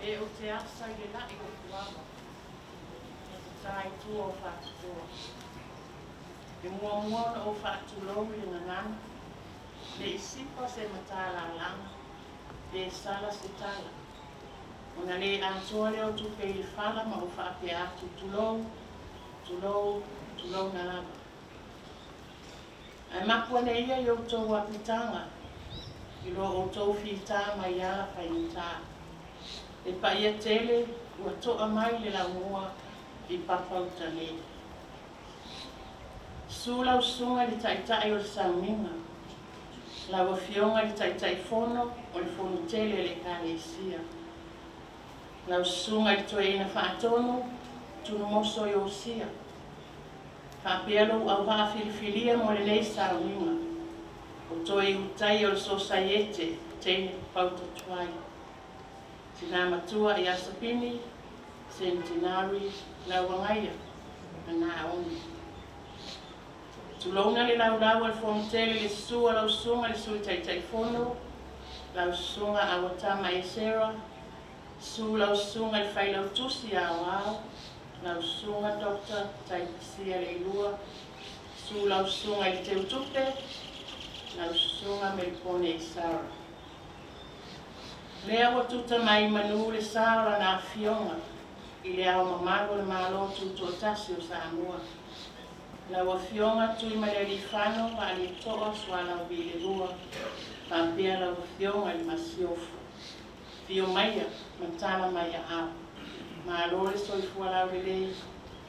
E o te asa i le lai o puava, e te tā i tua o faatutoa. E muamua ona ou faatulou i le gagana, le i sipa se matalalaga, pe sala se tala. Ona le atoa lea o tupe i le fala ma ou faapea atu, tulou, tulou, tulouna lava. Ae mapu ane ia i outou apitaga, i lo outou fitā mai ala faigata. E paia tele ua toa mai le laumua i Papauta nei. Susu lau susuga i le Taitai o le Sauniga, lau Afioga i le Taitaifono o le Fonotele a le Ekalesia, lau susuga i le Toeaina Faatonu, Tunumoso Iosia, faapea lou auvaa filifilia mo lenei sauniga, o toe utaia o le Sosaiete Teine Papauta Tuai, Tina Matua ia Sapini, Centenary, Lauagaia, ma Naomi. Tulouna le laulau a le Fonotele, le susu a lau susuga i le Sui Taitaifono, lau susuga Auatama Esera, susu lau susuga i le Failautusi Aoao, lau susuga Dr. Taipisia Leilua, susu lau susuga i le Teutupe, lau susuga Melipone Isara. Lea ua tuta mai manu le sa o lana afioga i le ao mamalu o le Malo Tutoatasi o Samoa. Lau Afioga Tuimalealiifano Vaaletoa Sualauvi le Lua, faapea lau Afioga i le Masiofo. Afio maia ma tala mai aao. Malo le soifua laulelei,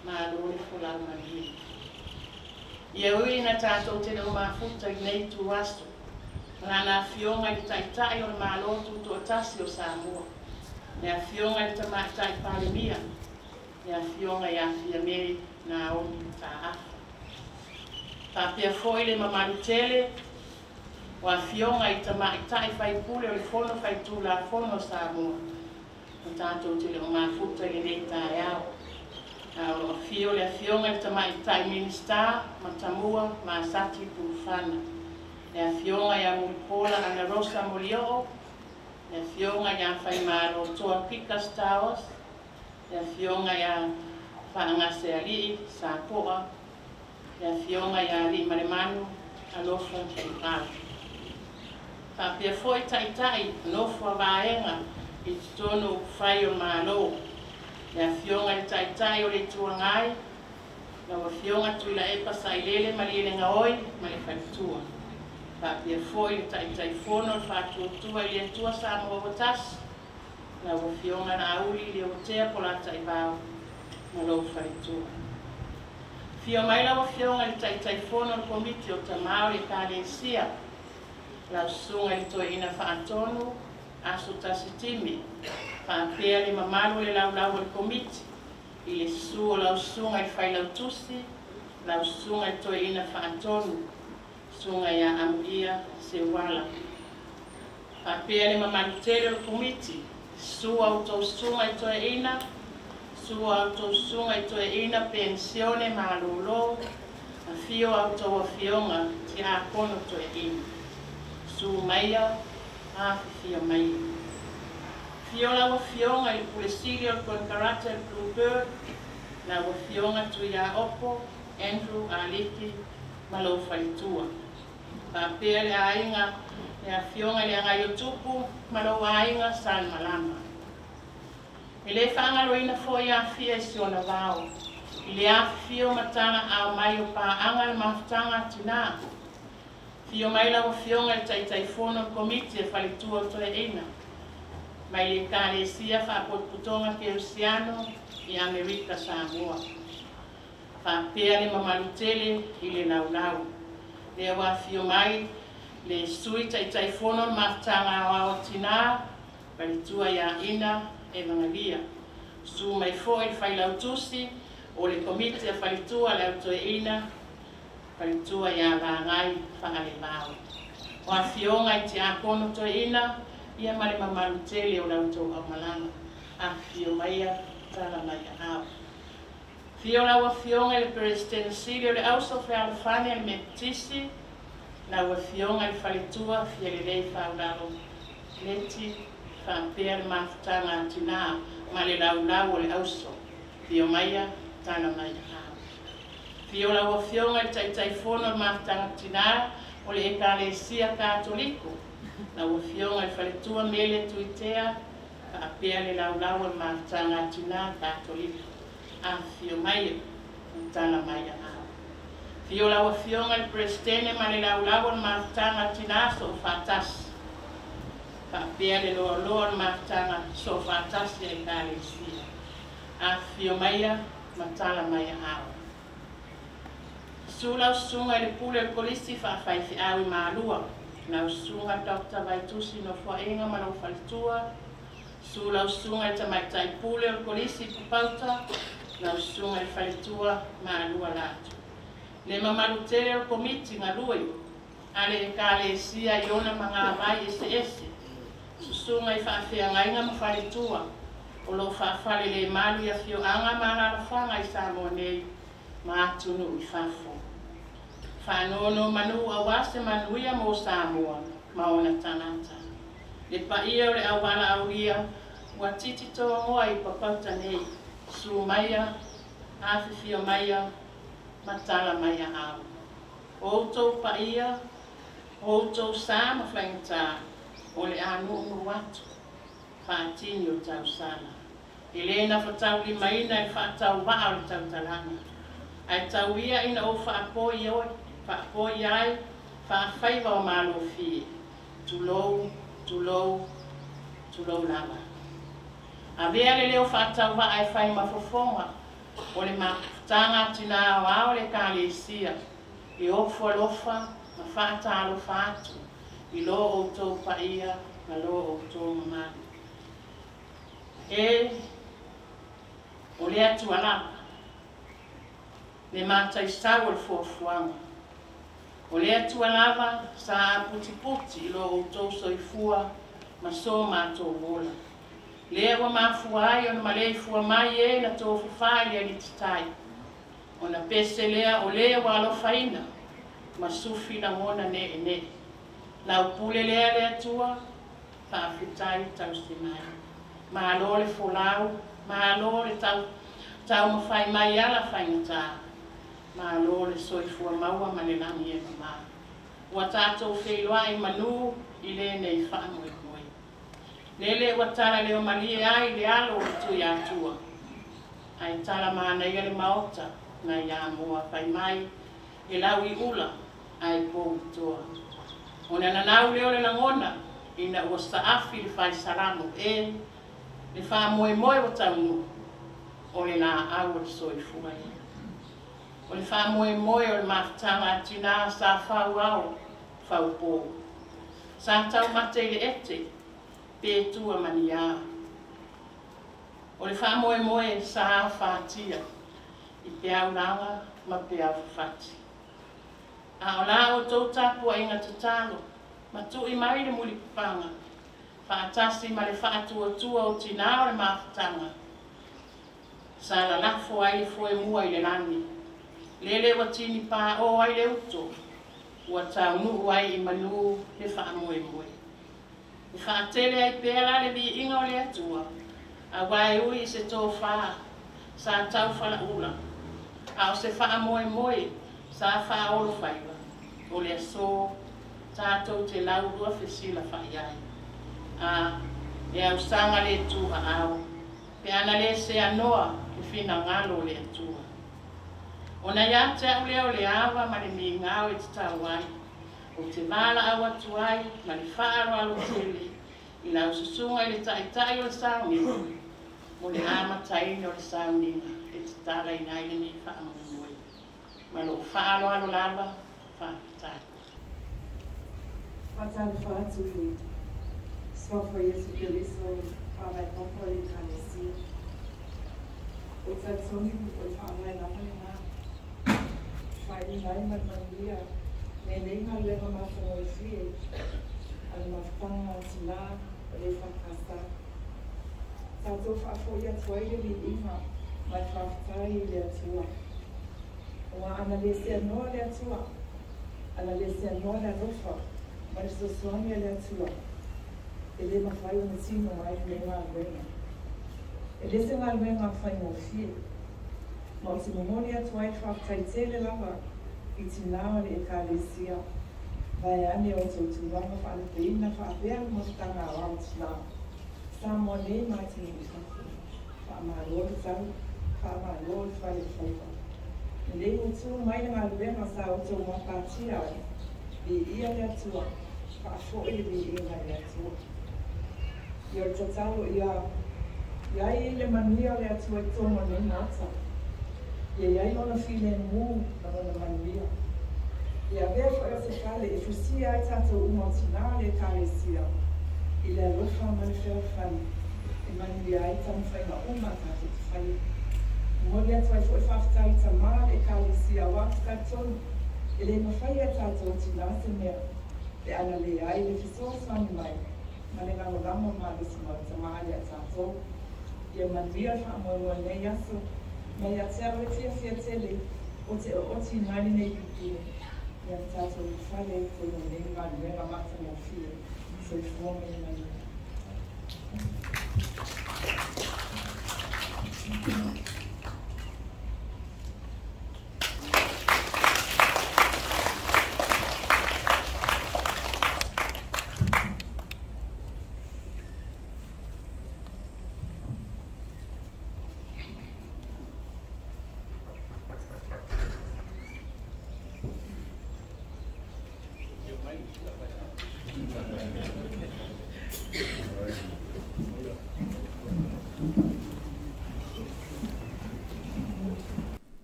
malo le folau malie. Ia ui ina tatou te le o mafuta i lenei ituaso, ma lana Afioga i le Taitai o le Malo Tutoatasi o Samoa, le Afioga i le Tamaitai Palemia, le Afioga ia Fiame Naomi Mataafa. Faapea foi le mamalu tele o afioga i tamaitai faipule o le Fono Faitulafono a Samoa, ma tatou te le o mafuta i lenei taeao. A o lo o afio le Afioga i le Tamaitai Minisita Matamua Masati Pulufana, le Afioga ia Mulipola Anarosa Molioo, le Afioga ia Faimalotoa Pika Stowers, le Afioga ia Faagasealii Sapoa, le Afioga ia Aliimalemanu Alofa Tuivai. Faapea foi taitai nofo a vaega i totonu o upufai o le Malo, le Afioga i le Taitai o le Itu Agai, lau Afioga Tuilaepa Sailele Malielegaoi ma le Faletua. Faapea foi le Taitaifono o le Faatuatua i le Atua Samoa ua Tasi, lau Afioga Laauli Leuatea Polataivao ma lou faletua. Afio mai lau Afioga i le Taitaifono o le Komiti o Tama o le Ekalesia, lau Susuga i le Toeaina Faatonu Aso Tasi Timi, faapea le mamalu o le laulau o le Komiti, i le susu o lau Susuga i le Failautusi, lau Susuga i le Toeaina Faatonu, Susuga ia Amuia Seuala. Faapea le mamalu tele o le Komiti, susu a outou susuga i toeaina, susu a outou susuga i toeaina penisione malolo, afio a outou afioga tiakono toeaina. Susu maia, afifio maia. Afio lau Afioga i le Pule Sili o le Konekarate a le Blue Bird, lau Afioga Tuiaopo Andrew Aliki ma lou faletua. Faapea le aiga, le Afioga i le Agaiotupu ma lou aiga Salemalama. E le faagaloina foi Afia i si ona vao, i le afifio ma talaaao mai o paaga le mafutaga a tinā. Afio mai lau Afioga i le Taitaifono o le Komiti a Faletua o Toeaina, mai le Ekalesia Faapotopotoga Kerisiano i Amerika Samoa. Faapea le mamalu tele i le laulau. Lea ua afio mai le Sui Taitaifono o le Mafutaga Aoao a Tinā, Faletua ia Ina Evagalia. Susu mai foi le Failautusi o le Komiti a Faletua a le Au Toeaina, Faletua ia Vagai Faalevao. O afioga i tiakono toeaina, ia ma le mamalu tele o la outou aumalaga. Afifio maia, tala mai aao. Afio lau Afioga i le Peresetene Sili o le Auso Fealofani a le Metotisi, lau Afioga i le Faletua Fialelei Faulalo Leti Faapea le mafutaga a tinā ma le laulau o le auso. Afio maia, tala mai aao. Afio lau Afioga i le Taitaifono o le mafutaga tinā o le Ekalesia Katoliko, lau Afioga i le Faletua Mele Tuitea, faapea le laulau o le mafutaga a tinā Katoliko. Afifio maia, tala mai aao. Afio lau Afioga i le Peresetene ma le laulau o le mafutaga a tinā soofaatasi, faapea le loaloa o le mafutaga soofaatasi a Ekalesia. Afifio maia ma tala mai aao. Susu lau susuga i le pule o le Kolisi Faafaifeau i Malua, lau susuga Dr. Vaitusi Nofoa'iga ma lou faletua. Susu lau susuga i le tamaitai pule o le Kolisi i Papauta, lau susuga i le faletua Malua Latu. Le mamalu tele o le komiti galue a le Ekalesia i ona magavai eseese, susuga i faafeagaiga ma faletua o loo faafalelemalu i afioaga ma alalafaga i Samoa nei ma atunuu i fafo. Faanonomanu auā se manuia mo Samoa ma ona tagata. Le paia o le aualaaulia ua titi togoa i Papauta nei, susu maia, afifio maia ma tala mai aao. O outou paia, o outou sa ma faigata, o le a nuunuu atu faatini o tausala. E lē nafataulimaina e le faatauvaa o le tautalaga, ae tau ia ina ou faapoi oe faapoi ai faafaiva o malofie. Tulou, tulou, tulou lava. Avea le leo faatauvaa e fai ma fofoga o le mafutaga a tinā aoao o le Ekalesia e ofo alofa ma faatalofa atu i lo outou paia ma lo outou mamalu. E o le Atua lava le mataisau o le fuafuaga. O le Atua lava sa aputiputi i lo outou soifua ma so matou ola. Lea ua mafua ai ona maleifua mai e na tofafā i le alititai. Ona pese lea o le ua alofaina ma sufi lagona ne'ene'e. Lau pule lea le Atua, faafetai tausi mai. Malo le folau, malo le tau taumafai mai ala faigata. Malo le soifua maua ma le lagi e mamā. Ua tatou feiloai manū i lenei faamoemoe. Lele ua tala leo malie ai le alo o le Tuiatua. Ae tala manaia le maota nai Amoa fai mai e lau i ula ae pou i toa. Ona nanau lea o le lagona ina ua saafi le faisalamo e le faamoemoe ua taunuu o le laau o le soifua ia. O le faamoemoe o le mafutaga a tinā sa fau ao, fau pō. Sa taumate i le ete pe tua ma ni a. O le faamoemoe sa afatia i peau laga ma peau fafati. A o la outou tapuaiga tatalo ma tu'i mai le mulipapaga faatasi ma le faatuatua o tinā o le mafutaga sa lalafo ai le foemua i le lagi. Lele ua tinipaʻō ai le uto ua taunuu ai i manū le faamoemoe. E faatele ai pea la le viiga o le Atua, auā e ui i se tofā sa tau falaula, a o se faamoemoe sa faaolofaiva, o le asō tatou te laulua fesilafa'i ai. A e ausaga le tu'aao pe ana lē seanoa le finagalo o le Atua. Ona iā te a'u lea o le ava ma le migao e tatau ai, ou te valaau atu ai ma le faaaloalo tele i lau susuga i le Ta'ita'i o le sauniga mo le amataina o le sauniga e tatalaina ai lenei faamoemoe. Ma lo'u faaaloalo lava, faafetai. Faatalofa atu i le Suafa o Iesu Keriso Faavae Papa o le Ekalesia. Ou te talitonu o le faavae lava lenā e faaiuina ai ma le manuia lenei galuega matagofie a le mafutaga a tinā o le EFKS. Tatou faafo'i atu ai le viiga ma le faafetai i le Atua. Aua ana le seanoa le Atua, ana le seanoa le alofa ma le fesoasoani a le Atua, E le mafai ona tino ai lenei galuega. E le se galuega faigofie. Ma ou te momoli atu ai le faafetai tele lava i tinā o le Ekalesia, vaeane outou tulaga faalupeina faapea le monotaga aoao a tinā, Samoa nei ma atunuu i fafo. Faamalo le tau, faamalo le fai o le faiva. Lelei ua tu mai le galuega sa outou gapatia ai, viia le Atua, faafoi le viiga i le Atua. Ia o le tatalo ia i ai le manuia o le Atua i totonu o lenei Maota. Ia i ai Lona filemu ma Lona manuia. Ia avea foi o se fale e fusia ai tatou uma o tinā o le Ekalesia i le alofa ma le fealofani e manuia ai taumafaiga uma a tatou te faia. Momoli atu ai foi faafetai i tamā o le Ekalesia aua ou te talitonu e le mafai e tatou tinā se mea pe ana leai le fesoasoani mai ma le lagolago malosi mai o tamā ia tatou. Ia manuia le faamoemoe i lenei aso, ma ia te au le fiafia tele o te ootiina ai lenei pipii ia le tatou fale i totonu o lenei galuega matagofie. Soifua ma ia manuia.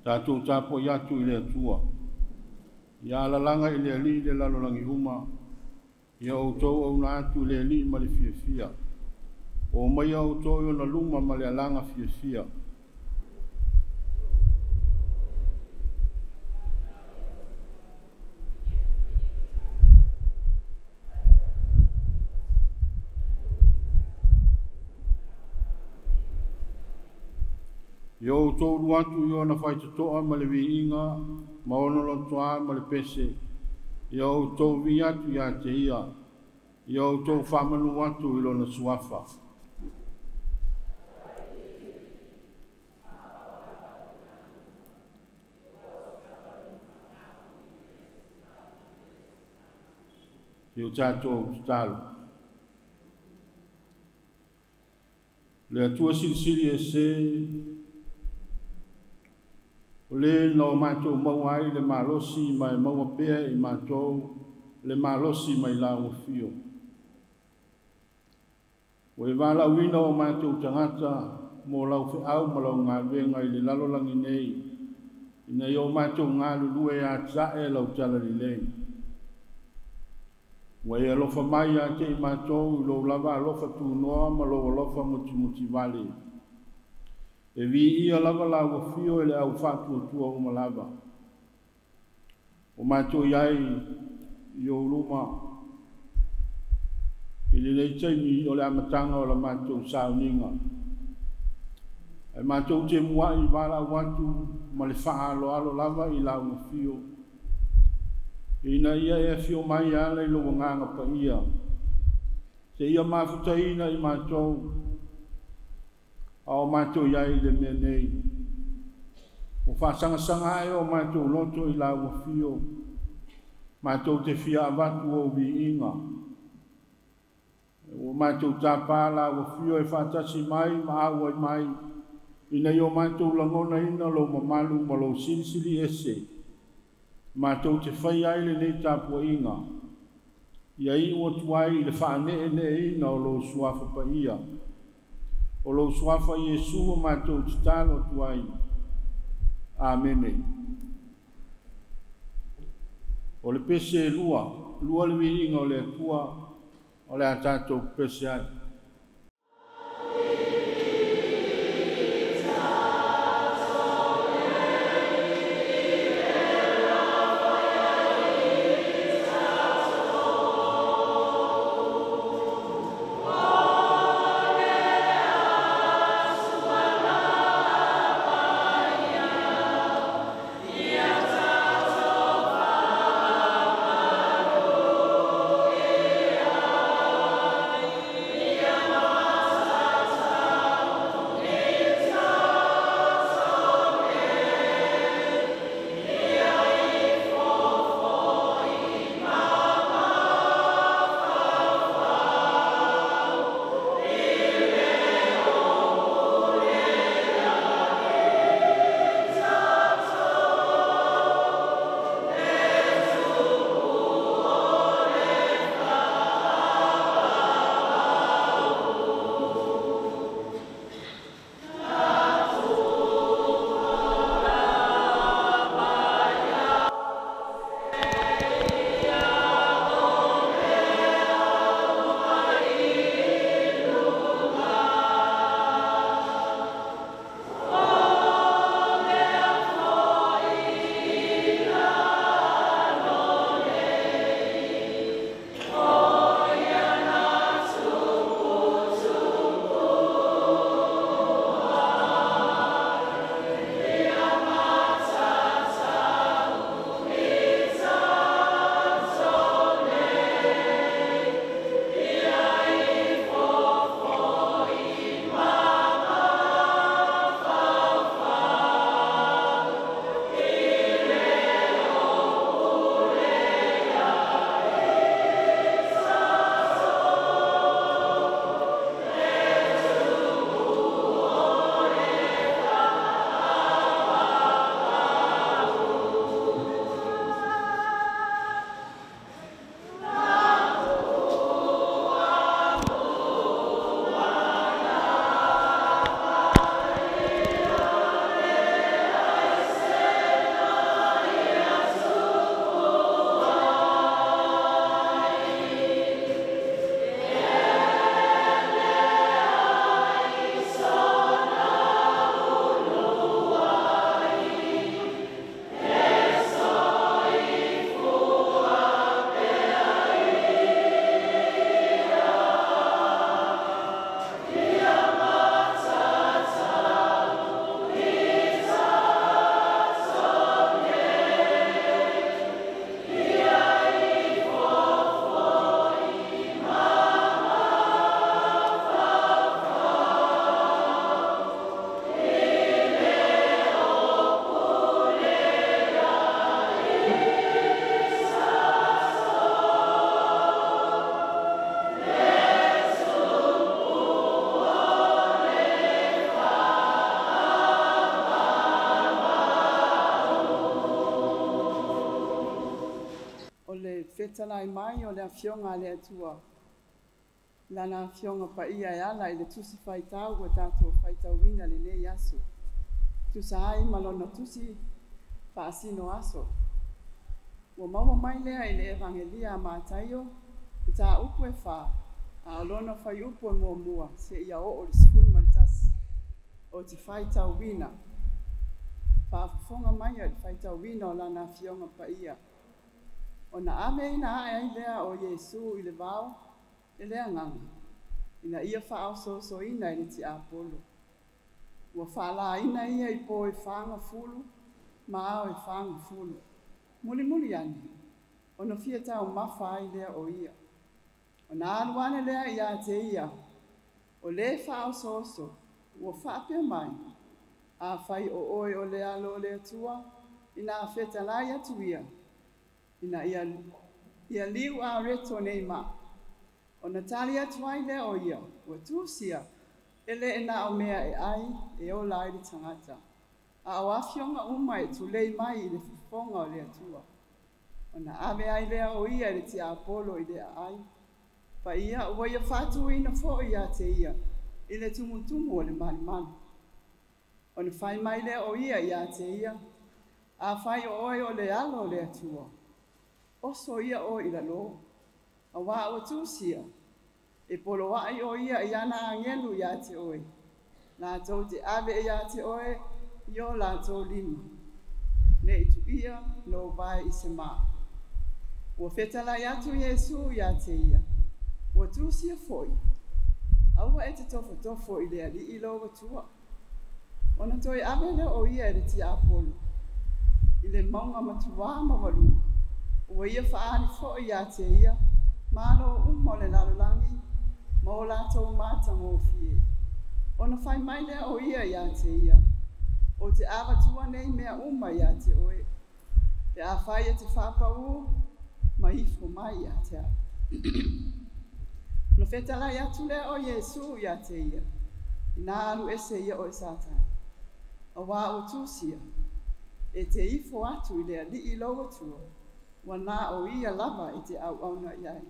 Tatou tapuai atu i le Atua. Ia alalaga i le Alii le lalolagi uma, ia outou auna atu i le Alii ma le fiafia. O maia outou i ona luma ma le alaga fiafia. Ia outou ulu atu i ona faitotoa ma le viiga, ma ona lotoa ma le pese. Ia outou vii atu ia te ia. Ia outou faamanu atu i lona suafa. Se i o tatou tatalo. Le Atua silisili ese, o le na o matou maua ai le malosi ma e maua pea e i matou le malosi mai lau afio. Ua e valaauina o matou tagata mo lau feau ma lau galuega i le lalolagi nei, ina ia o matou galulue e atiae lau talalelei. Ua e alofa mai ia te i matou i lou lava alofa tunoa ma lou alofa mutimutivale. E viia lava lau afio e le au faatuatua uma lava. O matou i ai i ou luma i lenei taimi o le amataga o la matou sauniga. Ae matou te muai valaau atu ma le faaaloalo lava i lau afio, ina ia e afio mai e ala i lou agaga paia, seia mafutaina i matou, a o matou i ai i le mea nei. Ua faasagasagaae o matou loto i lau afio, matou te fia avatu ou viiga. Ua matou tapā lau afio e faatasi mai ma auai mai, ina ia o matou lagonaina lou mamalu ma lou silisili ese. Matou te faia ai lenei tapuaiga, ia iu atu ai i le faaneeneeina o lou suafa paia. O lou suafa Iesu ua matou tatalo atu ai. Amene. O le pese e lua, lua le viiga o le Atua, o le a tatou pese ai. fetalai mai o le afioga a le Atua, lana afioga paia e ala i le tusi faitau ua tatou faitauina lenei aso. Tusa ai ma lona tusi faasino aso. Ua maua mai lea i le Evagelia a Mataio, mataupu e 4, a o lona fuaiupu e 1 seia oo i le 11. O te faitauina. Faafofoga mai i le faitauina o lana afioga paia. Ona aveina ae ai lea o Iesu i le vao e le agaga, ina ia faaosoosoina e le tiapolo. Ua faalaina ia i po e 40 ma ao e 40. Mulimuli ane, ona fia taumafa ai lea o ia. Ona alu ane lea ia te ia, o le faaosooso, ua faapea mai, afai o oe o le alo o le Atua, ina fetalai atu ia, ina ia liu a reto nei ma. Ona tali atu ai lea o ia, ua tusia, e le na o mea e ai, e ola ai le tagata. A o afioga uma e tulei mai i le fofoga o le Atua. Ona ave ai lea o ia i le tiapolo i le aai. Paia ua ia faatuina foi ia te ia, i le tumutumu o le malumalu. Ona fai mai lea o ia ia te ia, afai o oe o le alo o le Atua, oso ia oe i lalo, auā ua tusia, e poloai o ia i ana agelu ia te oe, latou te ave ia te oe i o latou lima, nei tuia lou vae i se maa. Ua fetalai atu Iesu ia te ia, ua tusia foi, aua e te tofotofo i le alii lou Atua. Ona toe ave lea o ia e le tiapolo, i le mauga matuā maualuga, ua ia faaali foi ia te ia, malo uma o le lalolagi, ma o latou matagofie. Ona fai mai lea o ia ia te ia, o te avatua nei mea uma ia te oe, pe afai e te faapau, ma ifo mai ia te au. Ona fetalai atu lea o Iesu ia te ia, ina alu ese ia oe Satani, auā ua tusia, e te ifo atu i le alii lou Atua, ua na o ia lava e te auauna i ai.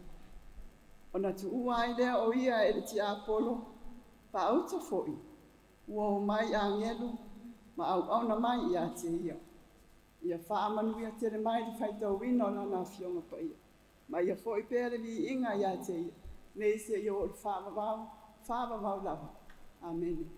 Ona tuua ai lea o ia e le tiapolo, paauta foi, ua o mai agelu, ma auauna mai ia te ia. Ia faamanuia tele mai le faitauina o lana afioga paia. Ma ia foi pea le viiga ia te ia, nei seia oo i le faavavau, faavavau lava. Amene.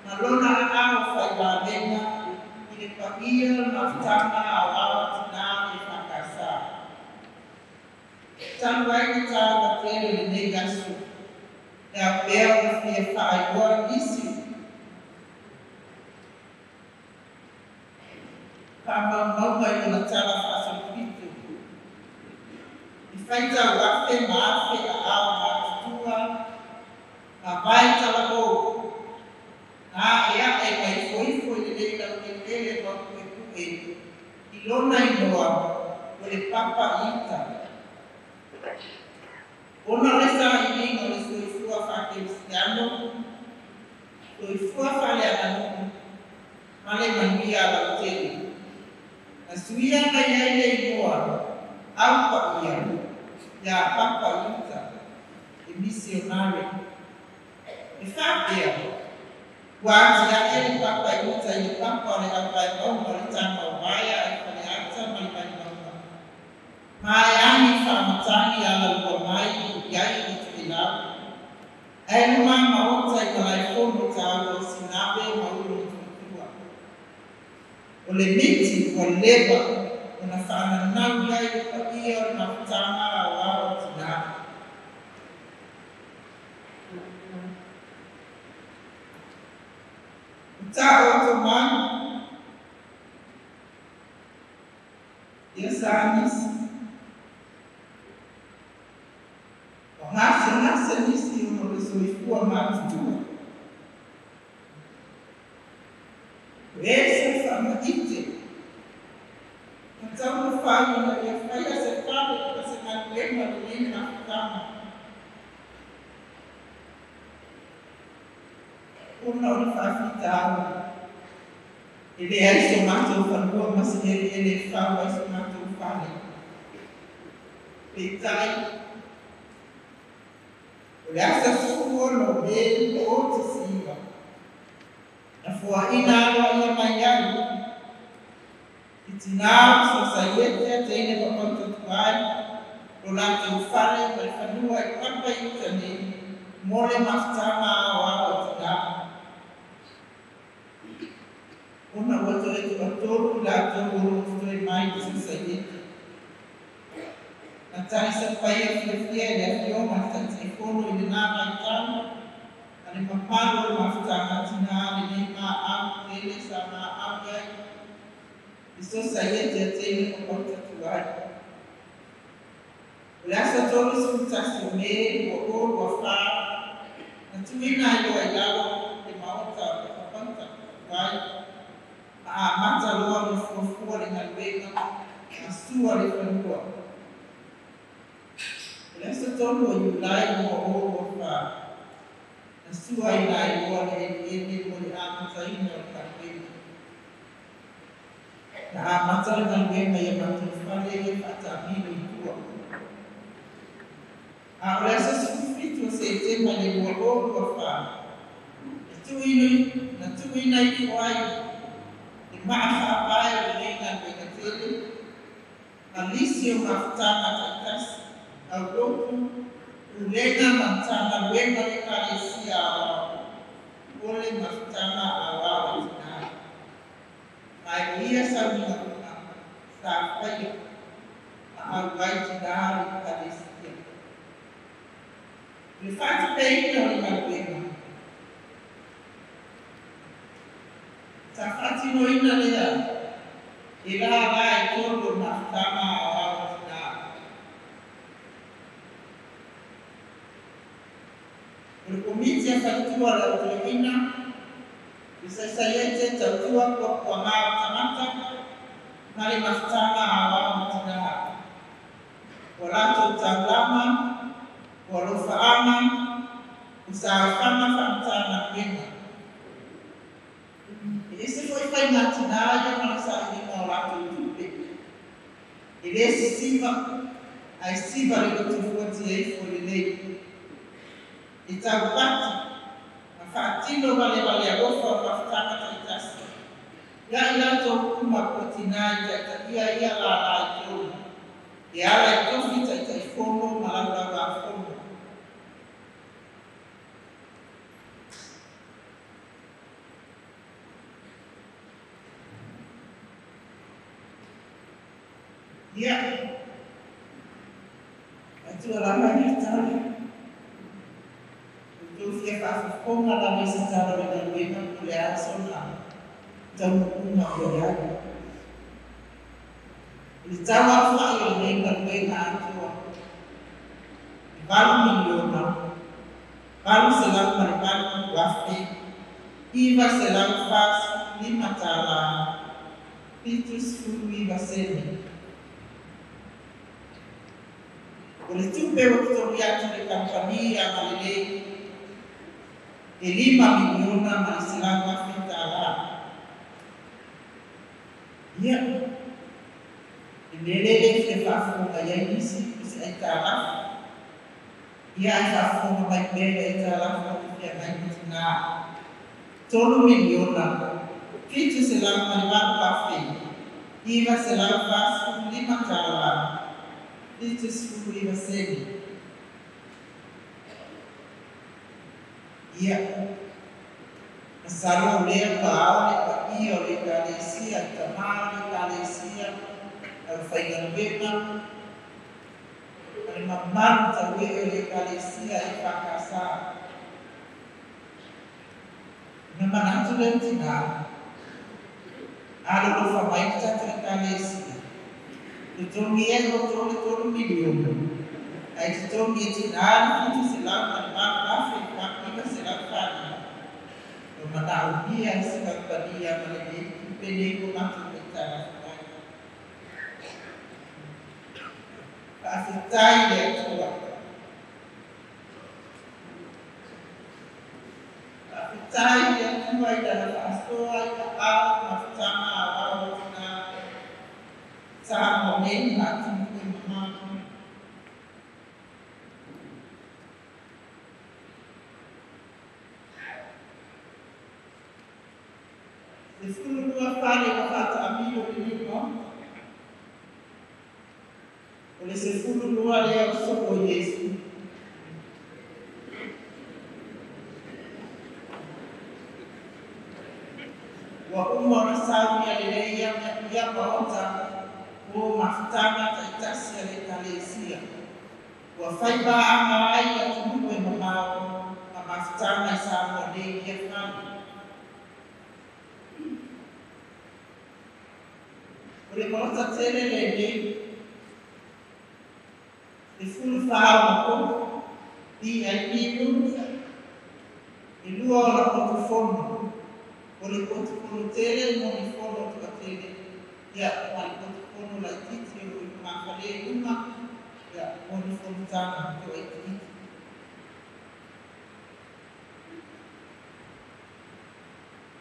Malona ao fai vavena I le paia o le mafutaga aoao a tinā ma le EFKS. Talu ai le taua tele o lenei aso, e ao pea ona fia faailoa nisi faamaumauga i lona tala faasolopito. I faitau afe ma afe aao matutua ma vae talavou, na aeae ma ifoifo i lenei laueleele maupuepue i lona igoa o le Papa i Uta. Ona o le sailiga o le soifua faakerisiano, soifua faaleaganuu ma le manuia lautele. Na suia mai ai le igoa au paia ia Papa i Uta, e misionare. E faapea, ua atiae le Papa i Uta i le papa o le auvaemauga o le Tamauvaea ai Faleata ma le Vaimauga. Ma e agi faamatagi alalua mai i ai o Tokelau. Ae luma maota i malaefono taua o Sinave ma Ulumotootua. O le miti ua leva ona faananau i ai le paia o le mafutaga aoao o tinā. O taoto mai, ia sa nisi. O gasegase nisi ona o le soifua matutua. O e se faamaite, na taumafai ina ia faia se fale ma se galuega lenei mafutaga. Ona o le faafitauli, e leai so matou fanua ma se eleele e fau ai so matou fale. Peitai, o le aso 16 Me 2019, na foaina aloaia mai ai i tinā o Sosaiete a teine papautatuai lo latou fale ma le fanua i Papa i Uta nei mo le mafutaga aoao a tinā. Ona ua toe toatolu i latou o lo o totoe mai i le Sosaiete. Na talisapaia fiafia e le afioga le Taitaifono i lenā vaitau ma le mamalu o le mafutaga a tinā lenei maau tele sa maau i ai i Sosaiete a teine papautatuai. O le aso 31 o Me 2024, na tuuina ai loa i lalo le maota o le papautatuai ma amata loa ona fuafua le galuega ma sua le fanua. O le aso 3 o Iulai 2024, na suaina ai loa le eleele mo le amataina o le galuega. Na amata le galuega ia matou fale ia faataamilo i tua. A o le aso 17 o Setema i le 2024, na tuuina ifo ai le maa faavae o lenei galuega tele, ma nisi o mafutaga taitasi, aulotu, pulega ma Matagaluega o le Ekalesia Aoao, o le mafutaga aoao a tinā. Ma e o ia sauniga uma sa faia ma auai tinā o le Ekalesia. O le faatupeina o le galuega, sa faatinoina lea e lala i tolu o le mafutaga aoao a tinā. O le komiti a faletua o le autoeina, le Saisaiete tautua puapuaga o tagata ma le mafutaga aoao a tinā. Ua latou taulaga, o alofaaga, o saofaga faamatagaluega. E ese foi faiga tinā ia ma le sailiga o latou tupe. E le sisiva, ae siva le loto fuatia ifo lenei. E taupati, ma faatino valevale alofa o mafutaga taitasi. Ia i latou uma po tinā i taitaia ia lala i tolu. E ala i tofi taitaifono ma laulauafono. Ia, atua lava i tala. O tau fia faafofoga lava i se tala o le galuega po le a sona taunuuga o i ai. O le tau afa'i o lenei galuega atoa, e $8 808,945 tala 79 sene. O le tupe ua totogi atu i le kamupani agalelei e $5,100,000 tala. Ia, e mea lea e le fia faafofoga i ai nisi o se aitalafu. Ia ae faafofoga mai pea i le aitalafu o le feagai ma tinā. $3,708,945 tala 79 sene. Ia, masalo o lea ua ao le paia o le Ekalesia, i tamā o le Ekalesia, aufaigaluega, ma le mamalu taue'e o le Ekalesia EFKS. Na manatu lea o tinā, alolofa mai le tatou Ekalesia, totogi ai outou le $3 miliona, ae totogi e tinā le 708,945. Ua manaomia e se kamupani agalelei tupe nei ua matou aitalafu ai. Faafetai i le Atua. Faafetai i le Atua i lana faasoa i aao ma mafutaga aoao o tinā Samoa nei ma atunuu e mamao. 12 fale ua faataamilo i lenei Maota. O le 12 lea o soo o Iesu. Ua uma ona saunia lelei ia maota mo mafutaga taitasi a le Ekalesia. Ua fai paaga ai atunuu e mamao ma mafutaga i Samoa nei ia fale. O le maota tele lenei, 14 ona poto, VIP rooms, e 2 ona poto fono. O le poto fono tele mo ni fono toatele, ia ma le poto fono laitiiti o lo o i lumafale i luga, ia mo ni fonotaga toaitiiti.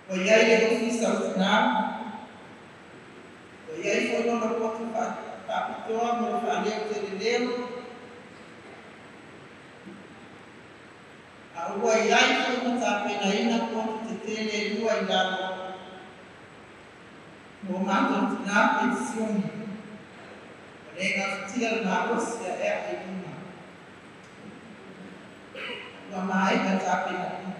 Ua i ai le ofisa o tinā, ua i ai foi lona poto faapitoa mo le faaleo teleleo, a ua i ai foi ma tapenaina poto tetele e 2 i lalo mo matou tinā penisione. Ua le gafatia le malosi aʻeaʻe i luga. Ua maea tapenaina.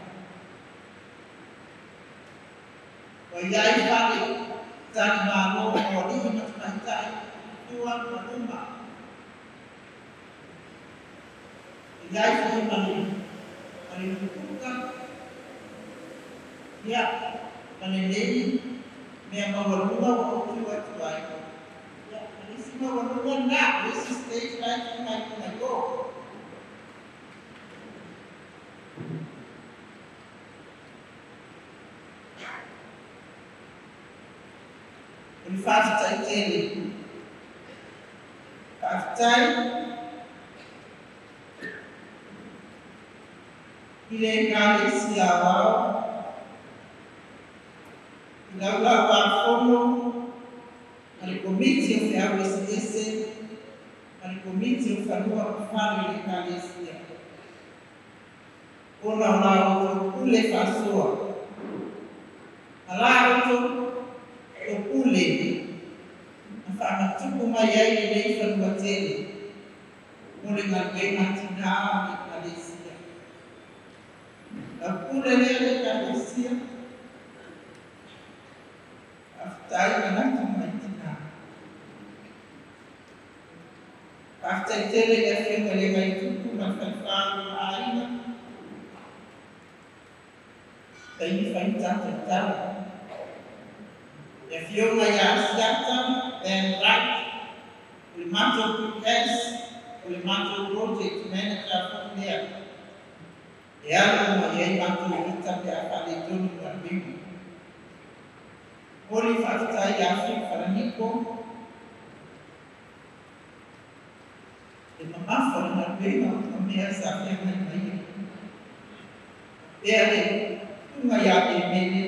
Ua i ai fale talimalo mo alii ma tamaitai tua ma luma. E i ai foi ma le lukuka, ia, ma lenei mea maualuga ua ou tiu atu ai. Ia, ma le isi maualuga lena, le isi stage la e tuu mai luga i o. O le faafetai tele. Faafetai i le Ekalesia Aoao, i laulauāfono ma le Komiti o Feau Eseese ma le Komiti o Fanua ma Fale o le Ekalesia. Ona o la outou pule faasoa, ma la outou pule na faamatupu mai ai lenei fanua tele mo le galuega tinā ma le Ekalesia. Lau pule lea le Ekalesia, faafetai manatu mai tinā. Faafetai tele i le Afioga i le Vaitupu ma le Falefa o le Aiga. Taimi fai tatou tala. Le Afioga ia Asiata Ben Wright, o le matou PS, o le matou project manager foi lea. E alu uma i ai matou ita pe a faaletonu galuega. Moli faafetai ia Fiu Falaniko, le mamafa o le galuega ma mea sa feagai ma ia. Pea le tuga ia Emele,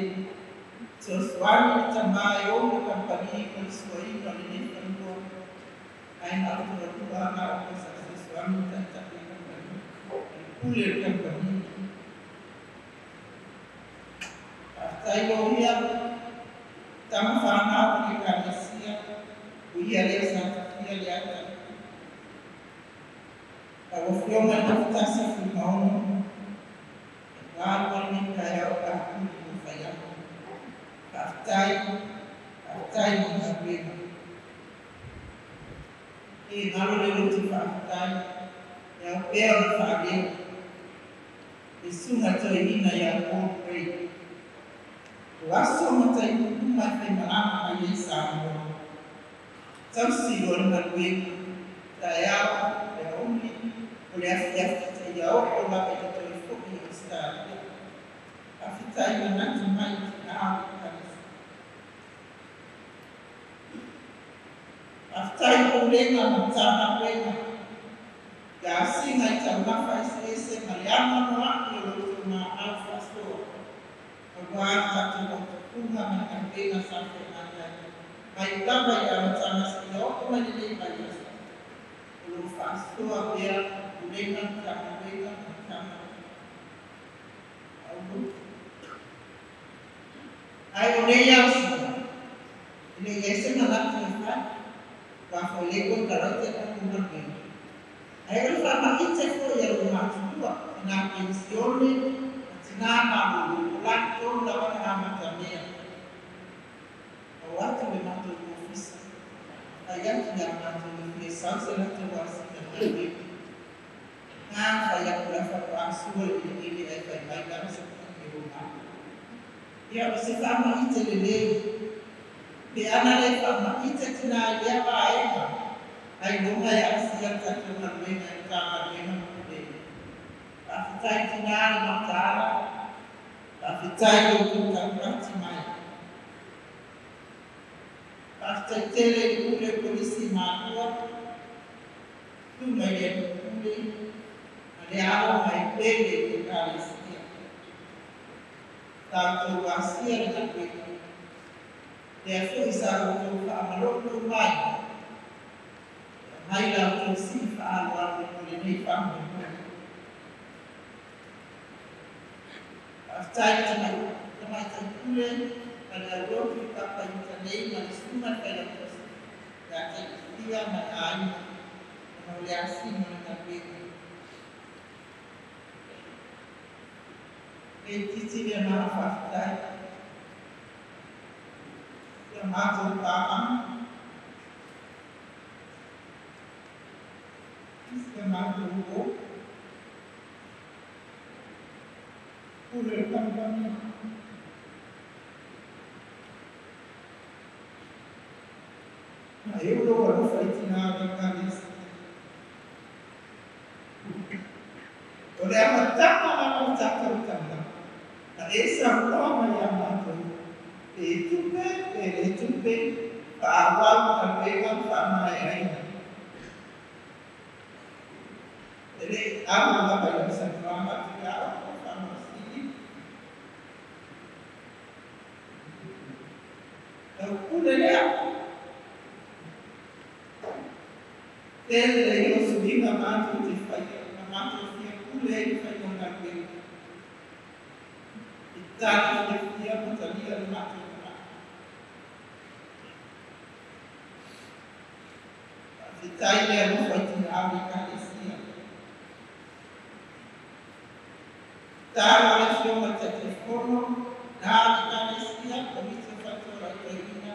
fesoasoani le tamā e ou le kampani mo le suaina o lenei fanua, ae na o le toalua lava o sa fesoasoani le taitai o le kampani, ma le pule o le kampani. Faafetai loia, tama whanau o le Ekalesia, o ia lea sa tafia le ata. Lau Afioga i le Gafatasi Fuimaono, e alu ai lenei taeao pe a pule mo faiaga. Faafetai, faafetai mo le galuega. E galo le loto faafetai, e ao pea ona faaleo. Le susuga toeaina ia Paul Gray. O aso ma taimi uma e faimalaga mai ai Samoa. Tausi loa le galuega, taeao, le aoauli, o le afiafi seia oo lava i le toe foi i Ausetalia. Faafetai manatu mai i tinā o le Ekalesia. Faafetai i Pulega ma Matagaluega, i asiga i taumafa eseese ma le anoanoai o lo outou maau faasoa, auā le tatou autupuga ma le galuega sa feagai ai, mai lava i le amataga seia oo mai lenei vaiaso. O lo o faasoa pea Pulega, Matagaluega ma Matagaluega. Aulotu. Ae o nei asiga, e le i ai se manatu e fai, aua foi lea konekarate ma le galuega. Ae o le faamaite foi a lou matua, tina penisione ma tina malolo, o latou lava na amatamea. O atu le matou ofisa, fai atu ia matou e fia sau se latou asiga i galuega. Nga fai atu la faatoa sua le eleele ae fai mai lava se taimi e o mai. Ia o se faamaite lelei. Pe ana le faamaite tina i lea vaega, ailoga e aasia le tatou galuega i Matagaluega ma Pulega. Faafetai tina le mataala, faafetai i lo outou taurati mai. Faafetai tele i le pule o Kolisi i Malua, tu mai le alii pule, ma le alo mai pele i le Ekalesia. Sa outou asia le galuega, lea foi sa outou faamalolo mai, e aumai la outou sii faaaloalo mo lenei faamoemoe. Faafetai i le tamaitai pule ma le aulotu i Papa i uta nei ma le susuga i le Failautusi ia Taitufia ma le aiga ona o le asina o le galuega. E itiiti le agaga faafetai i a matou paaga, i si a matou uo, pule o le kamupani. Na eu lou alofa i tinā o le Ekalesia. O le amataga lava o tatou taulaga, na e saunoa mai ia matou, pe tupe, pe le tupe, faaauau galuega ma faamaeaina. E le i alo lava i lau saunoaga atu ia Oko Faamasili, lau pule lea. Tele le ia o suiga matou te faia ma matou fia pule ai le faiga o galuega. E tali fiafia ma talia le matou manao. Faafetai le alofa i tinā o le Ekalesia. Tatalo a le Afioga i le Taitaifono, na o le Ekalesia, Komiti o Faletua Toeaina.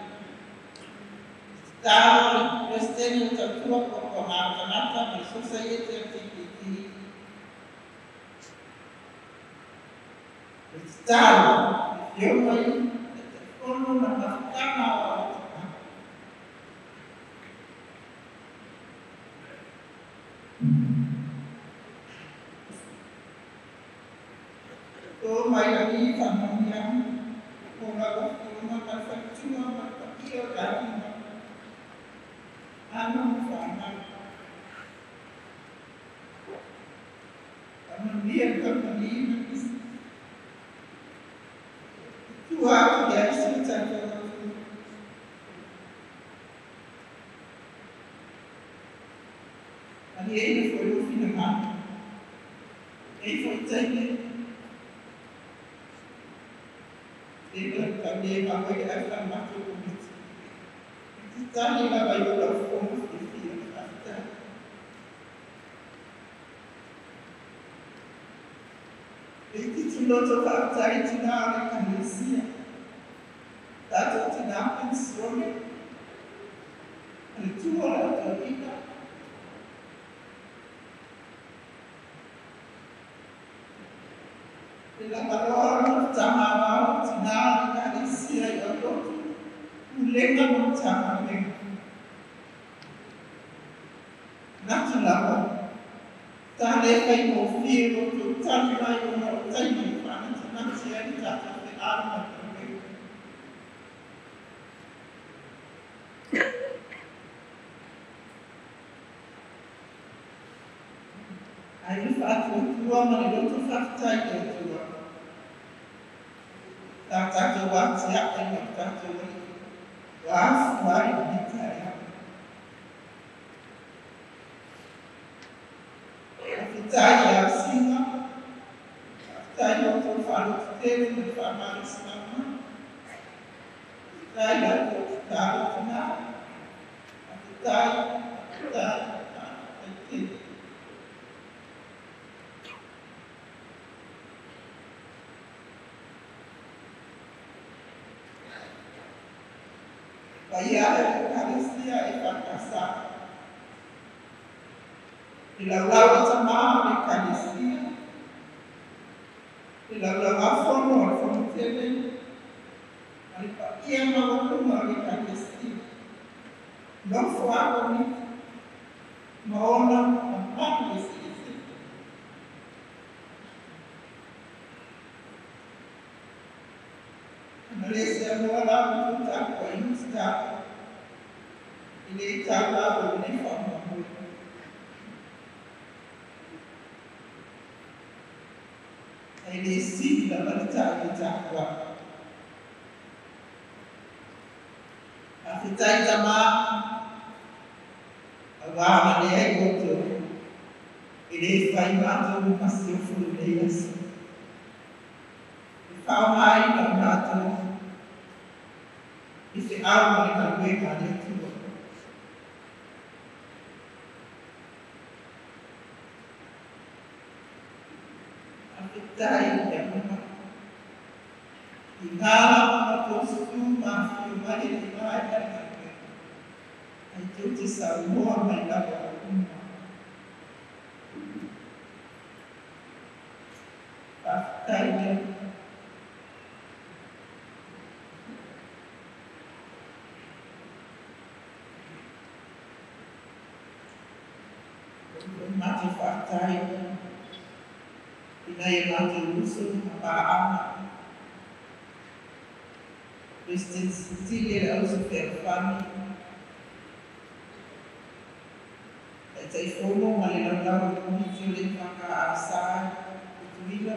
Tatalo a le Peresetene o Tautua Puapuaga. Faaogatanata ma le Sosaiete a TPT. Le tatalo, le afioga i Taitaifono ma le mafutaga o o mai lagi whamania o ngā wafionga ma le whaitua ma le paia o tāina ana mo whanau. Whamania le kaupani na kisi. Tua atu ia isi o tātou atu. Ali e ina foi ufina mana. E foi teine. E ka me ma hoi e wha mato komiti. I te tani lava i o lau whongo whiwhia whaftai. E te tuloto whaftai tina o le kanesia. Tātou tina pensione. Le tua la tauina. Le lava loa tama tina o le kanesia i o lotu. Ulenga mo tama lenga. Natu lava. Tā le whai mō whiro tō tani mai o ngā o taimi i whanatinati ai tātou te āma tō reo. Ai le whātua ma le loto whakatai e atua. Tā tātou wāti ake ngā tātou wali. Wāfu ai ni tae. Tai ia singa, tai o tō whārotu tere me whāmari singa, tai ia tō tāro tina, a te tai, a te tai, a te tere. Vai ia e karesia e whakasa. I lau lau tamā o le kanesia, i lau lau afono o le fonotele, a le paia maualuga o le kanesia. Nofo a komiti, ma ona mamalu eseese. Ana le se aloa lau tou tapu ai nusi tapu, i le i tau lava o lenei faamoemoe. E le sili lava le tau i tākua. A whitai tamā, a wā na le ai koutou, e le whai mātou ma seofu le nei aso. E whao mai na mātou, i te au ma le galuega a le Atua. Tai e uma. I ngā lama tō sū mā whio mai e te mai mai mai. Ai tō te saumoa mai lava o uma. Whakatai mea. Mate whakatai. Ina e mātou uso ma paanga. President Cecilia le auso fealofani. Taitaifono ma le laulau o komiti o le whakaasa Tutuila,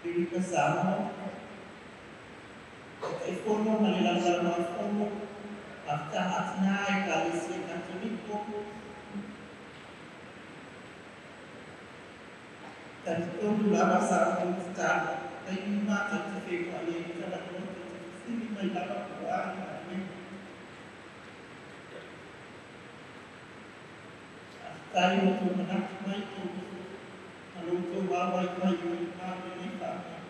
Erika Samoa. Taitaifono ma le laulau a fono, mafutaga atina e Ekalesia Katoliko. Talitonu lava sa o tatalo, taimi mātou te whenua i e talanoa te fesili mai lava ko a i ngā whenua. Tai o tō manatu mai tō ma lo tō wāwai mai o i ngā nei whānau.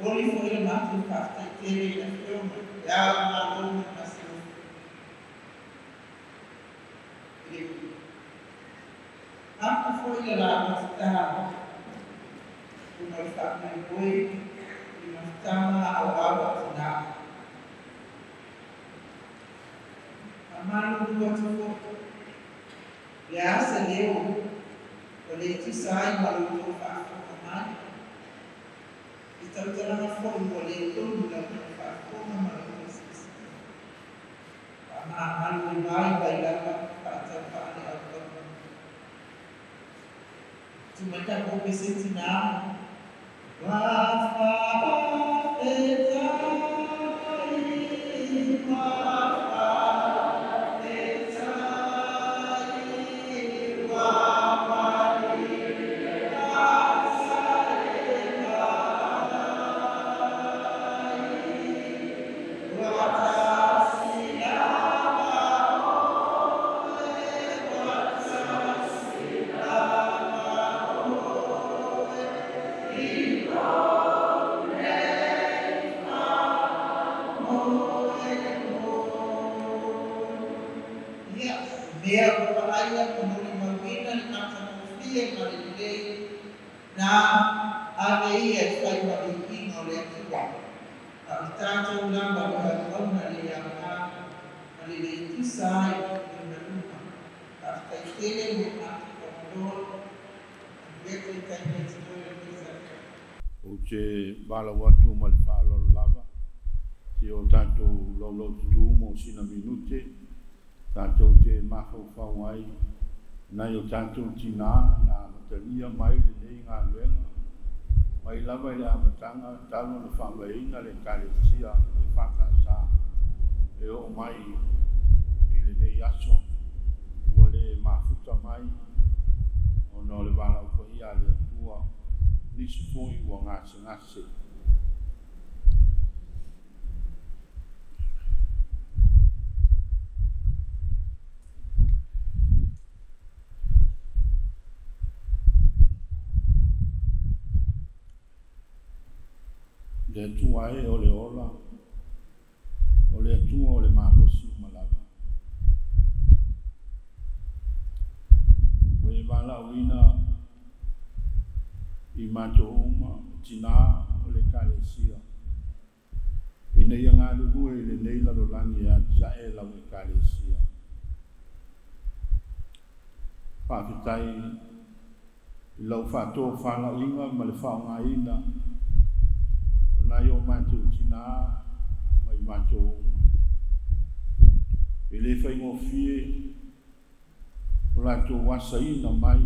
Ori foi le mātou whātai tere i la whionga, e au ngā lō ma seofu. Aku foi le la tatalo. Una le faamoemoe i mafutaga aoao a tinā. Famalulu atu foʻi. Le a se leo ua lē tusa ai ma lo outou faafofoga mai. I tautalaga foʻi ua lē tonu la outou faafofoga ma la outou silasila. Faamamalu e vaivai lava faataupaale auauna. Tumai takou pese tinā. Ua faafetai ua faafetai ua ua tasi lava oe, ua tasi lava oe, i lou nei faamoemoe. Ia, mea ua vaaia ma molimauina le matagofie ma le lelei, na ave ia e fai ma viiga o le Atua. A o le tatou lava le auauna le aoga ma le lē tusa ai i ona luma. Faafetai tele mo matou pagaloa. Manuia taitai mai tinoe o lenei taeao. Ou te valaau atu ma le faaaloalo lava seia o tatou laulaututu mo sina minute tatou te mafaufau ai nai o tatou tinā na amatalia mai lenei galuega mai lava i le amataga talu ona faavaeina le Ekalesia EFKS e oo mai i lenei aso ua lē mafuta mai ona o le valaau paia a le Atua nisi foʻi ua gasegase. Le Atua e o le ola, o le Atua o le malosi uma lava. Ua e valaauina i matou uma o tinā o le Ekalesia, ina ia galulue i lenei lalolagi e atiae lau Ekalesia. Faafetai i lau faatofalaiga ma le faaaogaina o nai o matou tinā ma i matou uma. E lē faigofie o latou asaina mai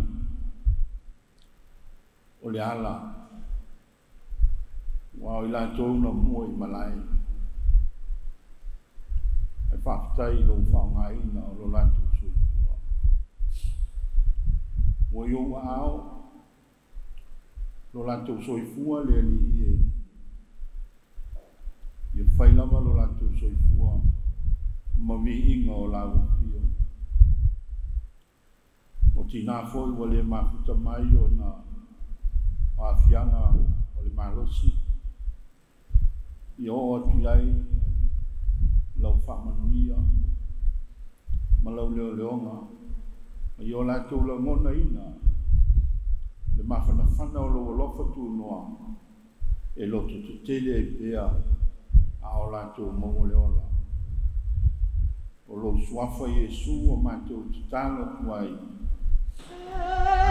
o le ala ua o i latou na mua i malae. Ae faafetai i lou faaaogaina o lo latou soifua. Ua i ou aao lo latou soifua le Alii e. Ia fai lava lo latou soifua ma viiga o lau afio. O tinā foʻi ua lē mafuta mai ona o aafiaga o le malosi, ia oo atu i ai lau faamanuia ma lau leoleoga ma ia o latou lagonaina le mafanafana o lou alofa tunoa e loto tetele ai pea a o latou maua le ola. O lou suafa Iesu ua matou tatalo atu ai. Amene.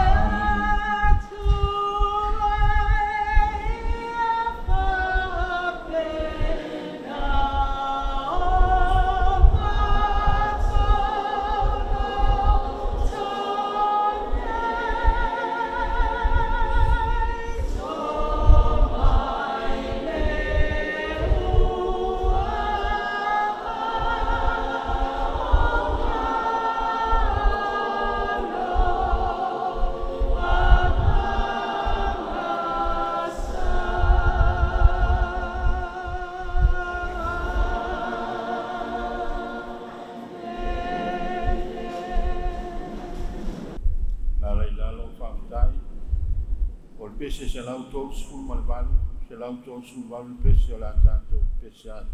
Lala i lalo, faafetai. O le pese 138, 138 le pese o le a tatou pese ai.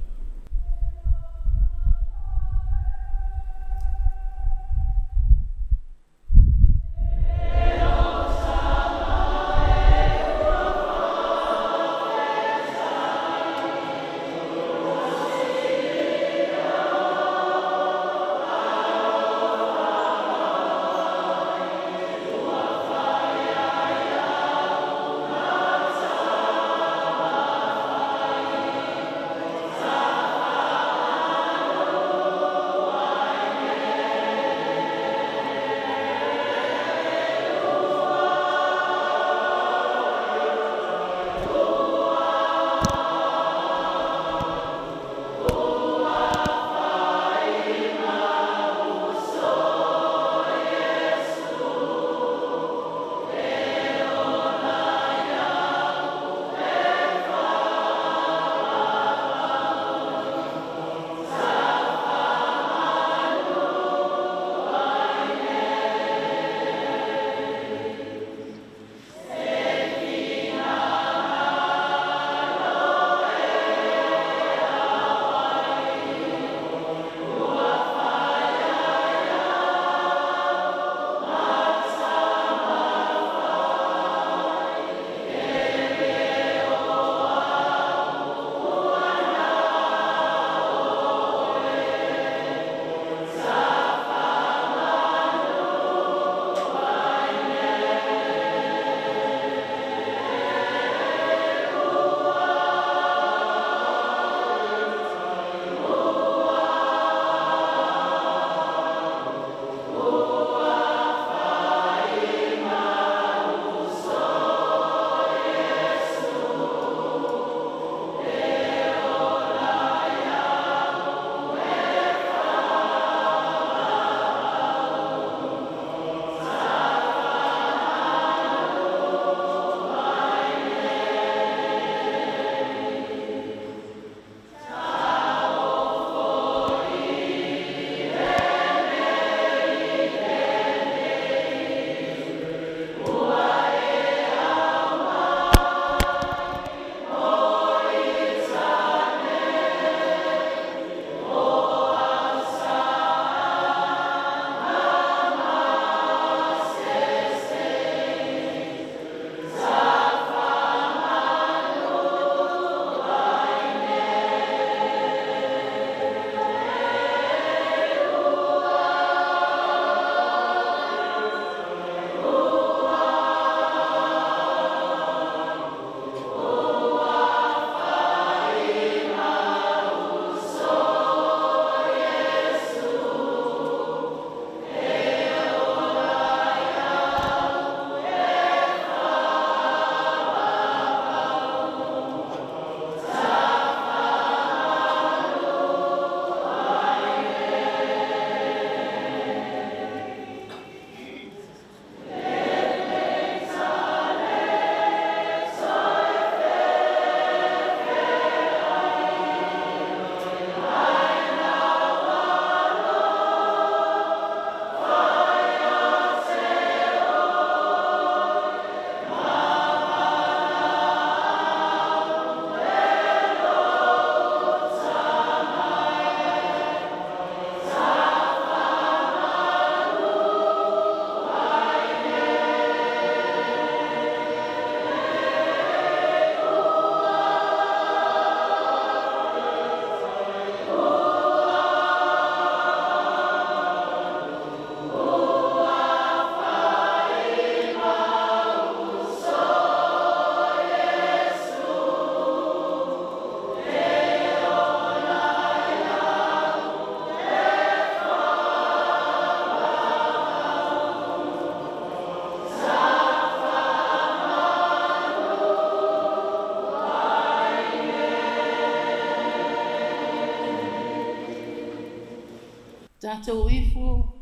Tatou ifo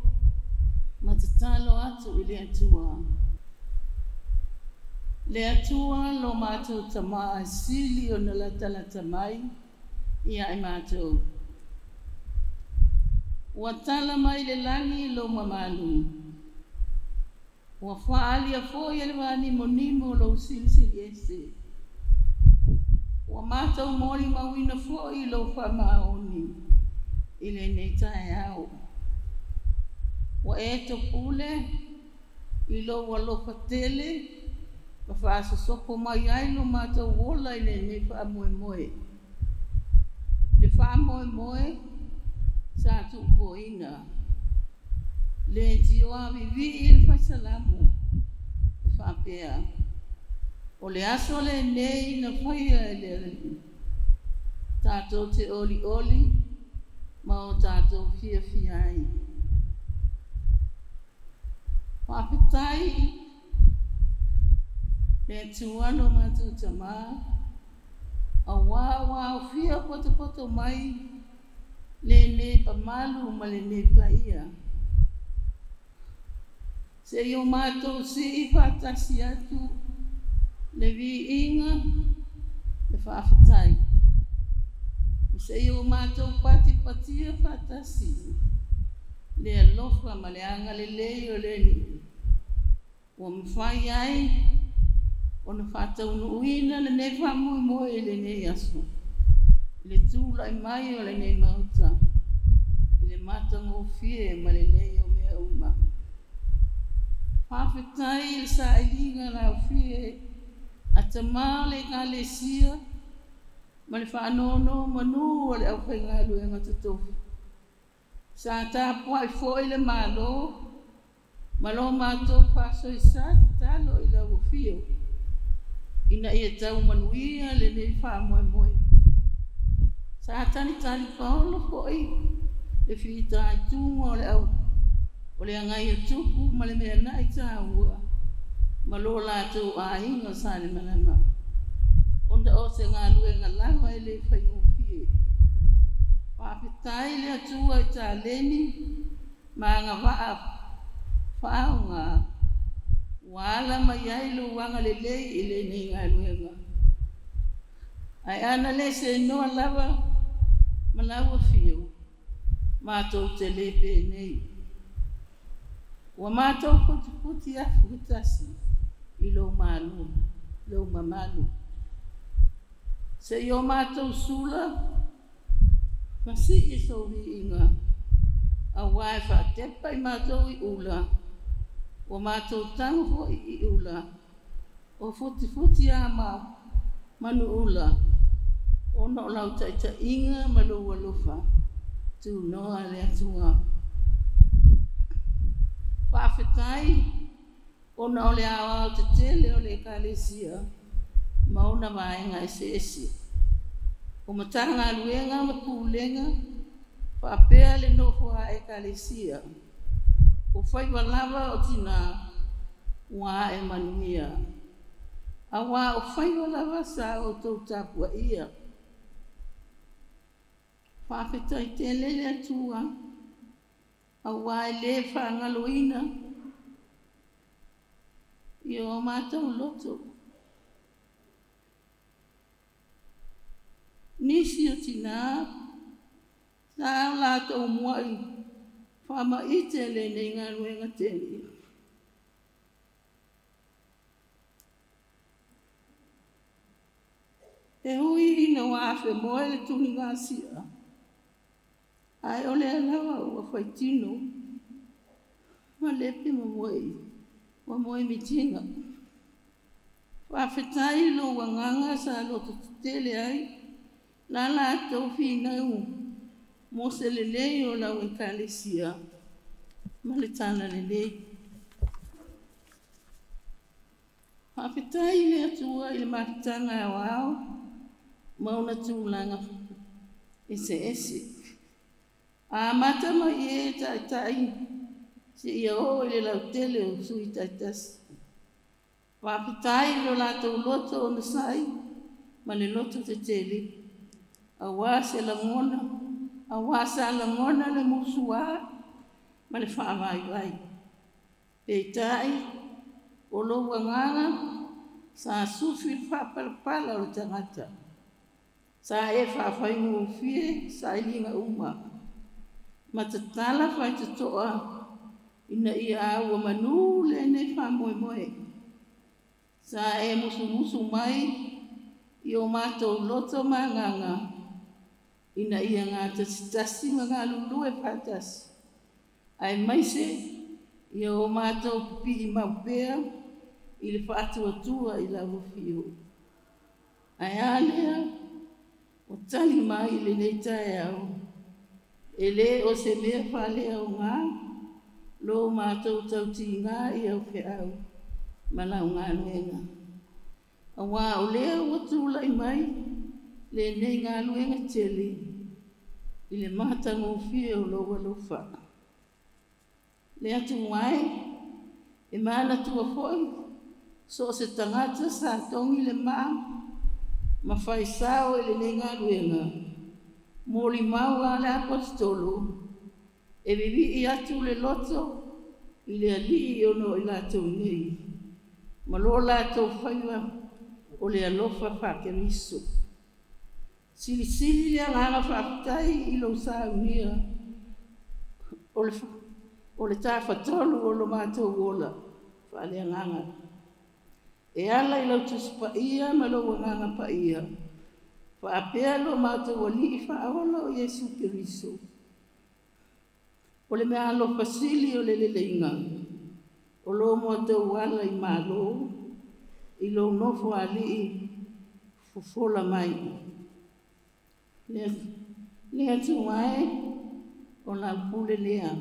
ma tatalo atu i le Atua. Le Atua lo matou Tamā sili ona latalata mai ia i matou. Ua tala mai le lagi lo mamalu. Ua faalia foi e le vanimonimo lou silisili ese. Ua matou molimauina foi lou faamaoni i lenei taeao. Ua e topule i lou alofa tele ma faasosopo mai ai lo matou ola i lenei faamoemoe. Le faamoemoe sa tuupoina. Le tioa vivii le faisalamo e faapea. O le aso lenei na faia e le Alii. Tatou te olioli ma o tatou fiafia ai. Faafetai le Atua lo matou Tamā, auā ua aofia potopoto mai lenei pamalu ma lenei paia. Se i o matou sii faatasi atu le viiga le faafetai. Se i o matou patipatia faatasi le alofa ma le agalelei o le Alii. Ua mafai ai ona faataunuuina lenei faamoemoe i lenei aso, i le tulai mai o lenei Maota, i le matagofie ma lelei o mea uma. Faafetai i le sailiga laufie a tamā o le Ekalesia ma le faanonomanu o le aufaigaluega totofi. Sa tapuai foi le Malo ma lo matou faasoesa tatalo i lau afio ina ia tau manuia lenei faamoemoe. Sa talitali paolo foi le fitaituga o le au o le agaia tupu ma le mea na'i tāua ma lo latou aiga sa le malama. Ona o se galuega lava e le faigofie. Faafetai le Atua i taleni ma agavaa faaaoga ua ala mai ai lou agalelei i lenei galuega. Ae ana le seenoa lava ma lau afio, matou te le penei. Ua matou putiputi afu tasi i lou malu, lou mamalu. Se i o matou sula ma sii sou viiga, auā e faatepa i matou i ula, ua matou tago foi i ula, o futifuti a ma manuula, ona o lau taitaiga ma lou alofa, tunoa le Atua. Faafetai ona o le aoao tetele o le Ekalesia ma ona vaega eseese. O Matagaluega ma Pulega faapea le nofo a Ekalesia. O faiva lava o tinā ua ae manuia. Auā o faiva lava sa outou tapuaia. Faafetai tele le Atua, auā e le faagaloina i o matou loto. Nisi o tinā sa o latou muai faamaite lenei galuega tele. E ui ina ua afemoe le tuligasia, ae o lea lava ua faitino ma lepe ma moe ma moe mitiga. Faafetai i lou agaga sa loto tetele ai la latou finau mo se lelei o lau Ekalesia ma le talalelei. Faafetai i le Atua i le mafutaga aoao ma ona tulaga eseese. Amata mai i e taitai seia oo i le lautele o sui taitasi. Faafetai i lo latou loto onosai ma le loto tetele, auā se lagona, auā sa lagona le musuā ma le faavaivai. Peitai, o lou agaga sa sufi le faapalapala o le tagata. Sa e faafaigofie sailiga uma. Ma tatala faitotoa ina ia aua manū lenei faamoemoe. Sa e musumusu mai i o matou loto ma agaga ina ia gatasitasi ma galulue faatasi. Aemaise ia o matou pipii mau pea i le faatuatua i lau afio. Ae a lea, o tali mai i lenei taeao, e lē o se mea faaleaogā lo matou tautigā i au feau ma lau galuega. Auā o lea ua tulai mai lenei galuega tele i le matagofie o lou alofa. Le Atua e, e manatua foi so o se tagata sa togi le maa ma faisao i lenei galuega, molimau a le Aposetolo, e vivii atu le loto i le Alii ona o i latou nei, ma lo latou faiva o le alofa faa-Keriso. Silisili le agaga faafetai i lou saunia o le tafatolu o lo matou ola faaleagaga. E ala i lau Tusi Paia ma lou Agaga Paia, faapea lo matou Alii faaola o Iesu Keriso. O le meaalofa sili o le leleiga, o lo matou ala i Malo, i lou nofo alii fofola mai. Le Atua e, o lau pule lea.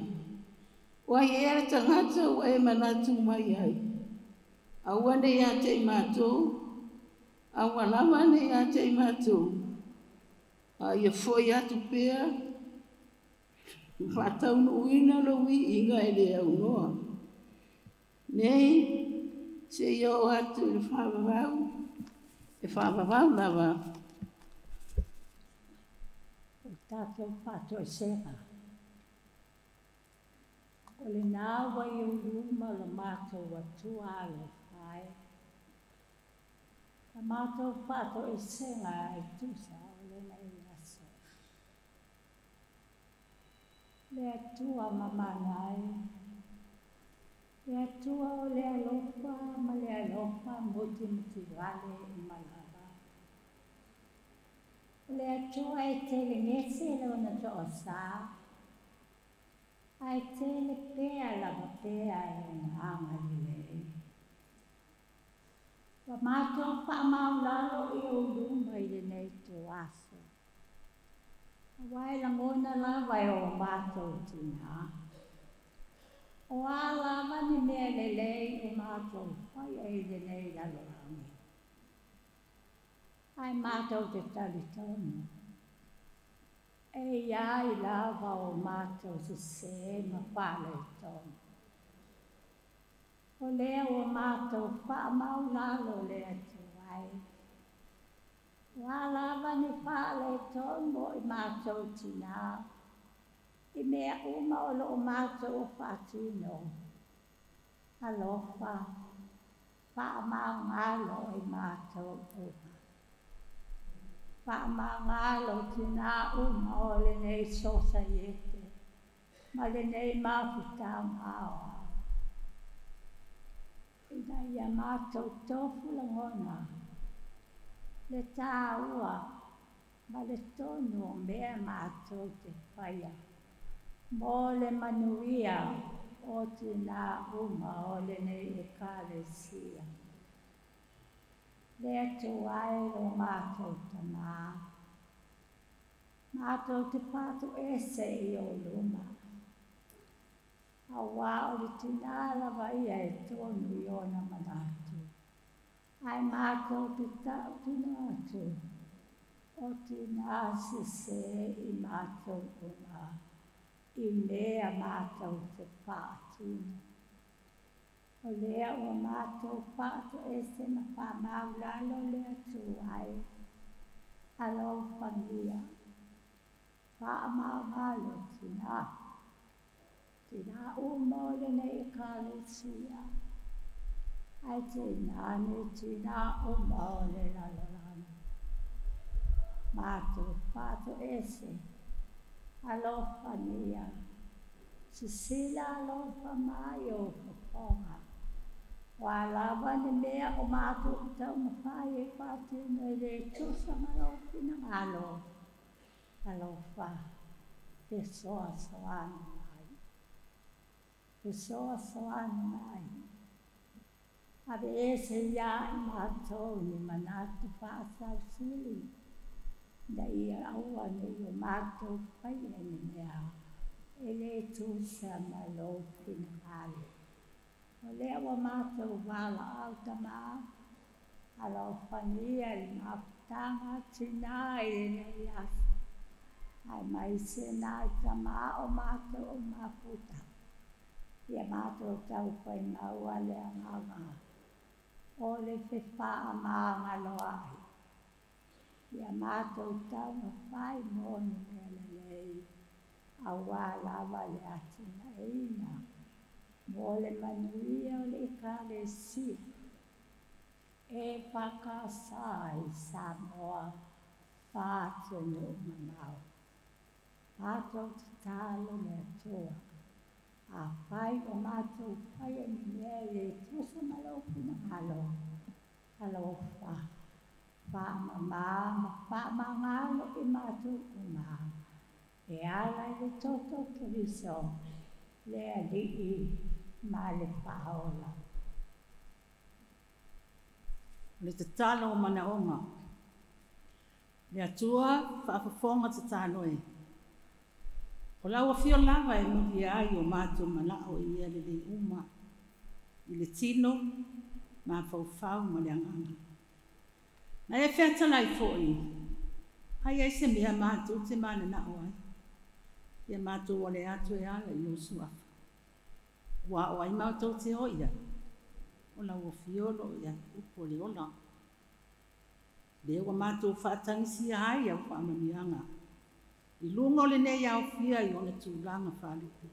O ai ea le tagata ua e manatu mai ai? Aua ne ia te i matou, aua lava ne ia te i matou. A ia foi atu pea, faataunuuina lou viiga e le aunoa. Nei, seia oo atu i le faavavau, e faavavau lava. O tatou faatoesega. O lenā ua i ou luma lo matou Atua alofa e. La matou faatoesega e tusa o lenei aso. Le Atua mamana e. Le Atua o le alofa ma le alofa mutimutivale uma lava. O le Atua e telegese lona toasā, ae tele pea lava pea lona agalelei. Ua matou faamaulalo i ou luma i lenei tuaso. Auā e lagona lava e o matou tinā. O a lava ni mea lelei o matou faia i lenei lalolagi. Ae matou te talitonu. E iai lava o matou sesē ma faaletonu. O lea ua matou faamaulalo le Atua e. O a lava ni faaletonu o i matou tinā, i mea uma o loo matou faatino. Alofa, faamagalo i matou uma. Faamagalo tinā uma o lenei sosaiete ma lenei mafutaga aoao. Ina ia matou tofu lagona, le tāua ma le tonu o mea matou te faia. Mo le manuia o tinā uma o lenei Ekalesia. Le Atua e lo matou Tamā. Matou te faatoese i ou luma. Auā o le tinā lava ia e tonu i ona manatu. Ae matou te tautino atu, o tinā sesē i matou uma, i mea matou te faatino. O lea ua matou faatoese ma faamaulalo le Atua e. Alofagia, faamagalo tinā. Tinā uma o lenei ekalesia, ae tainane tinā uma o le lalolagi. Matou faatoese, alofania, sisila alofa mai o fofoga. Ua lava ni mea o matou taumafai e faatino e le tusa ma lou finagalo, alofa, fesoasoani mai. Fesoasoani mai. Aveese ia i matou ni manatu faasausili, ina ia aua nei o matou faia ni mea e le tusa ma lou finagalo. O lea ua matou valaau tamā, alofania le mafutaga a tinā i lenei aso, aemaise nai tamā o matou o mafuta. Ia matou taufai maua le agaga o le fefaamagaloai. Ia matou taumafai mo ni mea lelei, auā lava le atinaeina mo le manuia o le ekalesia e fakasa i Samoa ma atunuu mamao. Matou tatalo le Atua, afai o matou faia ni mea e le tusa ma lou finagalo, alofa, faamamā ma faamagalo i matou uma, e ala i le toto o Keriso, le Alii ma le Faaola. O le tatalo o manaoga. Le Atua faafofoga tatalo e. O lau afio lava e mulia ai o matou manao i mea lelei uma, i le tino, mafaufau ma le agaga. Na e featalai foi, ai ai se mea matou te mananao ai. Ia matou ale atu e ala i lou suafa. Ua o ai matou te o ia, o lau afio lo ia upu o le ola. Lea ua matou faatagisia ai au faamanuiaga. I luga o lenei aofia i ona tulaga faalupe.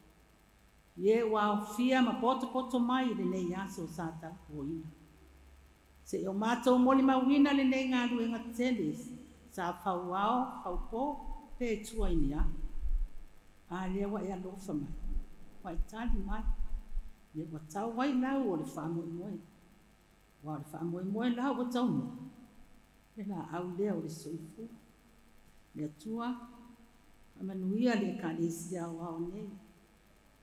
Ie ua aofia ma potopoto mai i lenei aso sa tapuoina. Se o matou molimauina lenei galuega tele sa fauao, faupo, pe tua i ni a. A lea ua e alofa mai, ua e tali mai, le ua tau ai lau o le faamoemoe. Ua o le faamoemoe lau ua taunuu, le laau lea o le soifua. Le Atua, faamanuia le ekalesia aoao nei,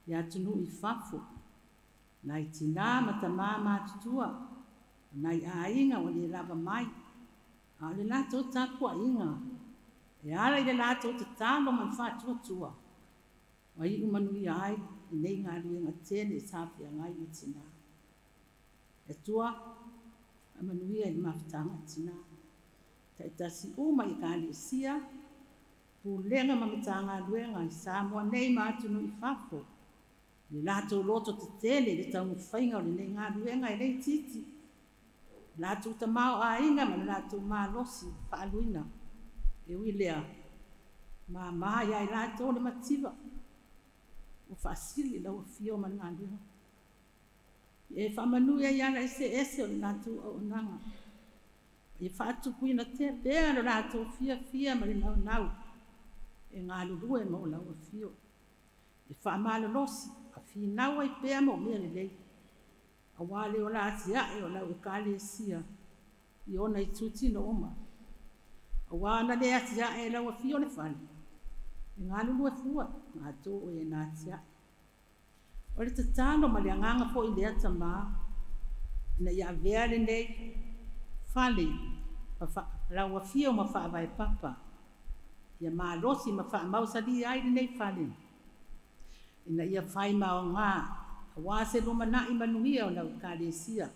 i atunuu i fafo, nai tinā ma tamā matutua, o nai aiga ua le lava mai, a o le latou tapuaiga, e ala i le latou tatalo ma le faatuatua, ua iu manuia ai lenei galuega tele sa feagai ma tinā. Le Atua, faamanuia i le mafutaga a tinā. Taitasi uma i ekalesia, pulega ma matagaluega i Samoa nei ma atunuu i fafo, le latou loto tetele i le taumafaiga o lenei galuega e le itiiti, latou tamao aiga ma le latou malosi faaluina. E ui lea, mamā ia i latou le mativa, ua faasili lau afio ma le galuega. E faamanuia i ala eseese o le latou auaunaga. E faatupuina pea le latou fiafia ma le naunau e galulue mo lau afio. E faamalolosi, a finau ai pea mo mea lelei. Auā le ola atiae o lau ekalesia i ona itutino uma. Auā na le atiae e lau afio le fale, e galulue fua matou o e na atiae. O le tatalo ma le agaga foi lea tamā, ina ia avea lenei fale lau afio ma faavae papa, ia malosi ma faamausalia ai lenei fale, ina ia fai maoga, auā se lumanai manuia o lau ekalesia,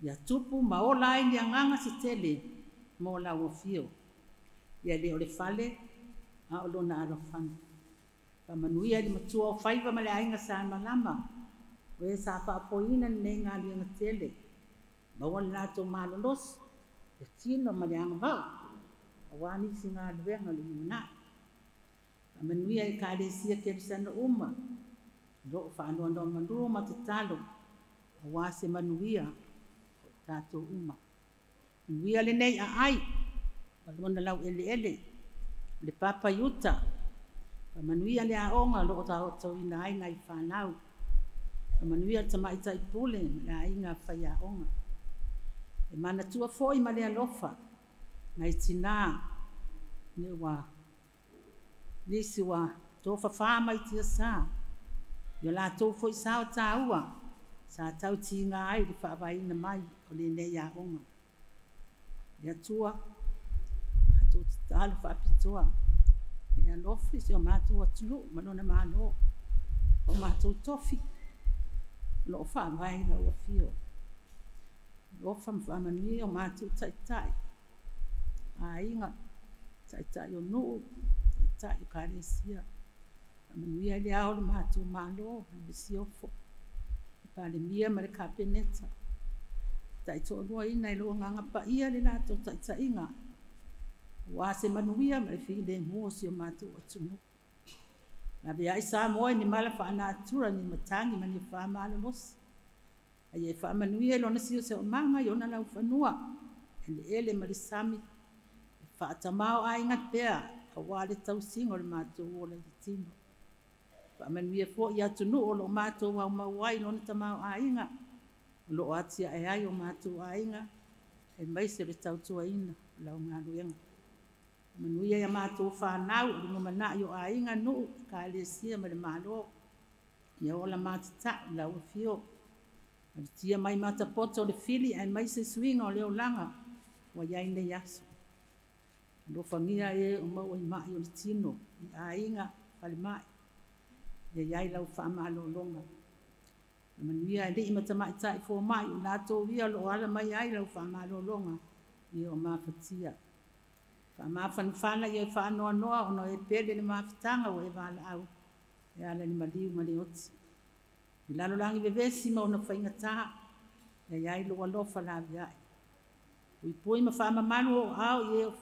ia tupu ma ola ai ni agaga se tele mo lau afio. Ia le o le fale, a o lona alofaga. Faamanuia i le matua o faiva ma le aiga sa malama, o e sa faafoeina lenei galuega tele, maua le latou malolosi, le tino ma le agavao, auā nisi galuega o le lumanai. Faamanuia i ekalesia kerisano uma, Loo faanonomanu ma tatalo auā se manuia o i tatou uma. Manuia lenei aai ma lona laueleele o le papa i uta. Faamanuia le aoga o loo taotauina ai nai fanau. Faamanuia le tamaitai pule ma le aiga faiaoga. E manatua foi ma le alofa nai tinā ina ua nisi ua tofafā mai tiasā i o latou foi sao taua sa tautiga ai le faavaeina mai o lenei aoga. Le Atua, matou tatalo faapitoa e alofa i si o matou atunuu ma lona Malo, o matou tofi o loo faavae i lau afio. Alofa ma faamanuia o matou taitai, aiga, taitai o nuu, taitai o ekalesia. Faamanuia i le Ao o le matou Malo ma le Masiofo, le Palemia ma le Kapeneta. Taitoaluaina e lou Agaga Paia le latou taitaiga, aua se manuia ma le filemu o si o matou atunuu. Laveai Samoa i ni mala faalenatura, ni matagi ma ni afa malolosi. Ae ia faamanuia i lona siosiomaga i ona laufanua, eleele ma le sami, e faatamao aiga pea aua le tausiga o le matou ola i le tino. Faamanuia foi i atunuu o loo matou aumau ai i lona tamaoaiga, o loo atiae ai o matou aiga, aemaise o le tautuaina o lau galuega. Faamanuia ia matou fanau o le lumanai o aiga, nuu, ekalesia ma le Malo. Ia ola matatau lau afio. Malutia mai matapoto o le fili aemaise suiga o le olaga ua i ai nei aso. Alofagia e o maua i mai o le tino, i aiga, falemai, ia i ai lau faamalologa. Manuia alii ma tamaitai fomai o latou ia o loo ala mai ai lau faamalologa ia o mafatia. Faamafanafana ia e faanoanoa ona e pele le mafutaga ua e valaau e ala i le maliu ma le oti. I lalolagi vevesi ma ona faigata, ia i ai lou alofa laveai. Puipui ma faamamalu ou aao i e o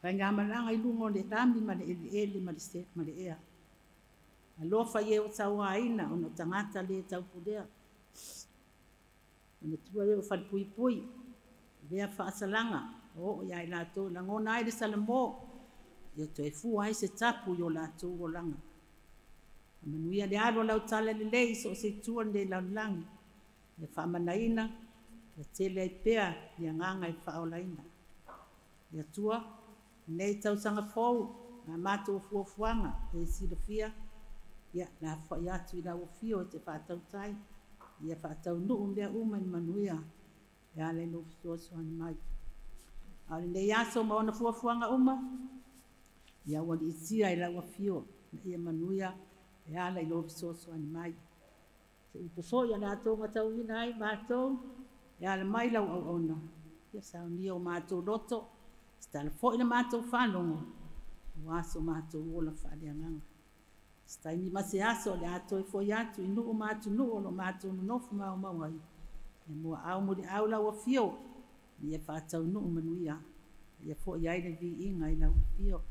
faigamalaga i luga o le lami ma le eleele ma le ea. Alofa i e o tauaina ona o tagata le taupulea. Manatua e o falepuipui, lea faasalaga o oo ia i latou lagona ai le salamo, ia toe fua ai se tapu i o latou olaga. Manuia le alu o lau tala lelei so o se itu o lenei lalolagi, ia faamanaina, ia tele ai pea ni agaga e faaolaina. Le Atua, lenei tausaga fou, na matou fuafuaga e silafia, ia lafoai atu i lau afio e te faatautai, ia faataunuu mea uma i le manuia e ala i lou fesoasoani mai. A o lenei aso ma ona fuafuaga uma, ia ualiitia i lau afio, na ia manuia e ala i lou fesoasoani mai. Se upu foi a latou matauina ai matou, e ala mai lau auauna, ia saunia o matou loto, tatala foi le matou faalogo, aua so matou ola faaleagaga. Se taimi ma se aso o le a toe foi atu i nuu ma atunuu o lo matou nonofo maumau ai, e muaau muliau lau afio, ia faataunuu manuia, ia foi ai le viiga i lau afio.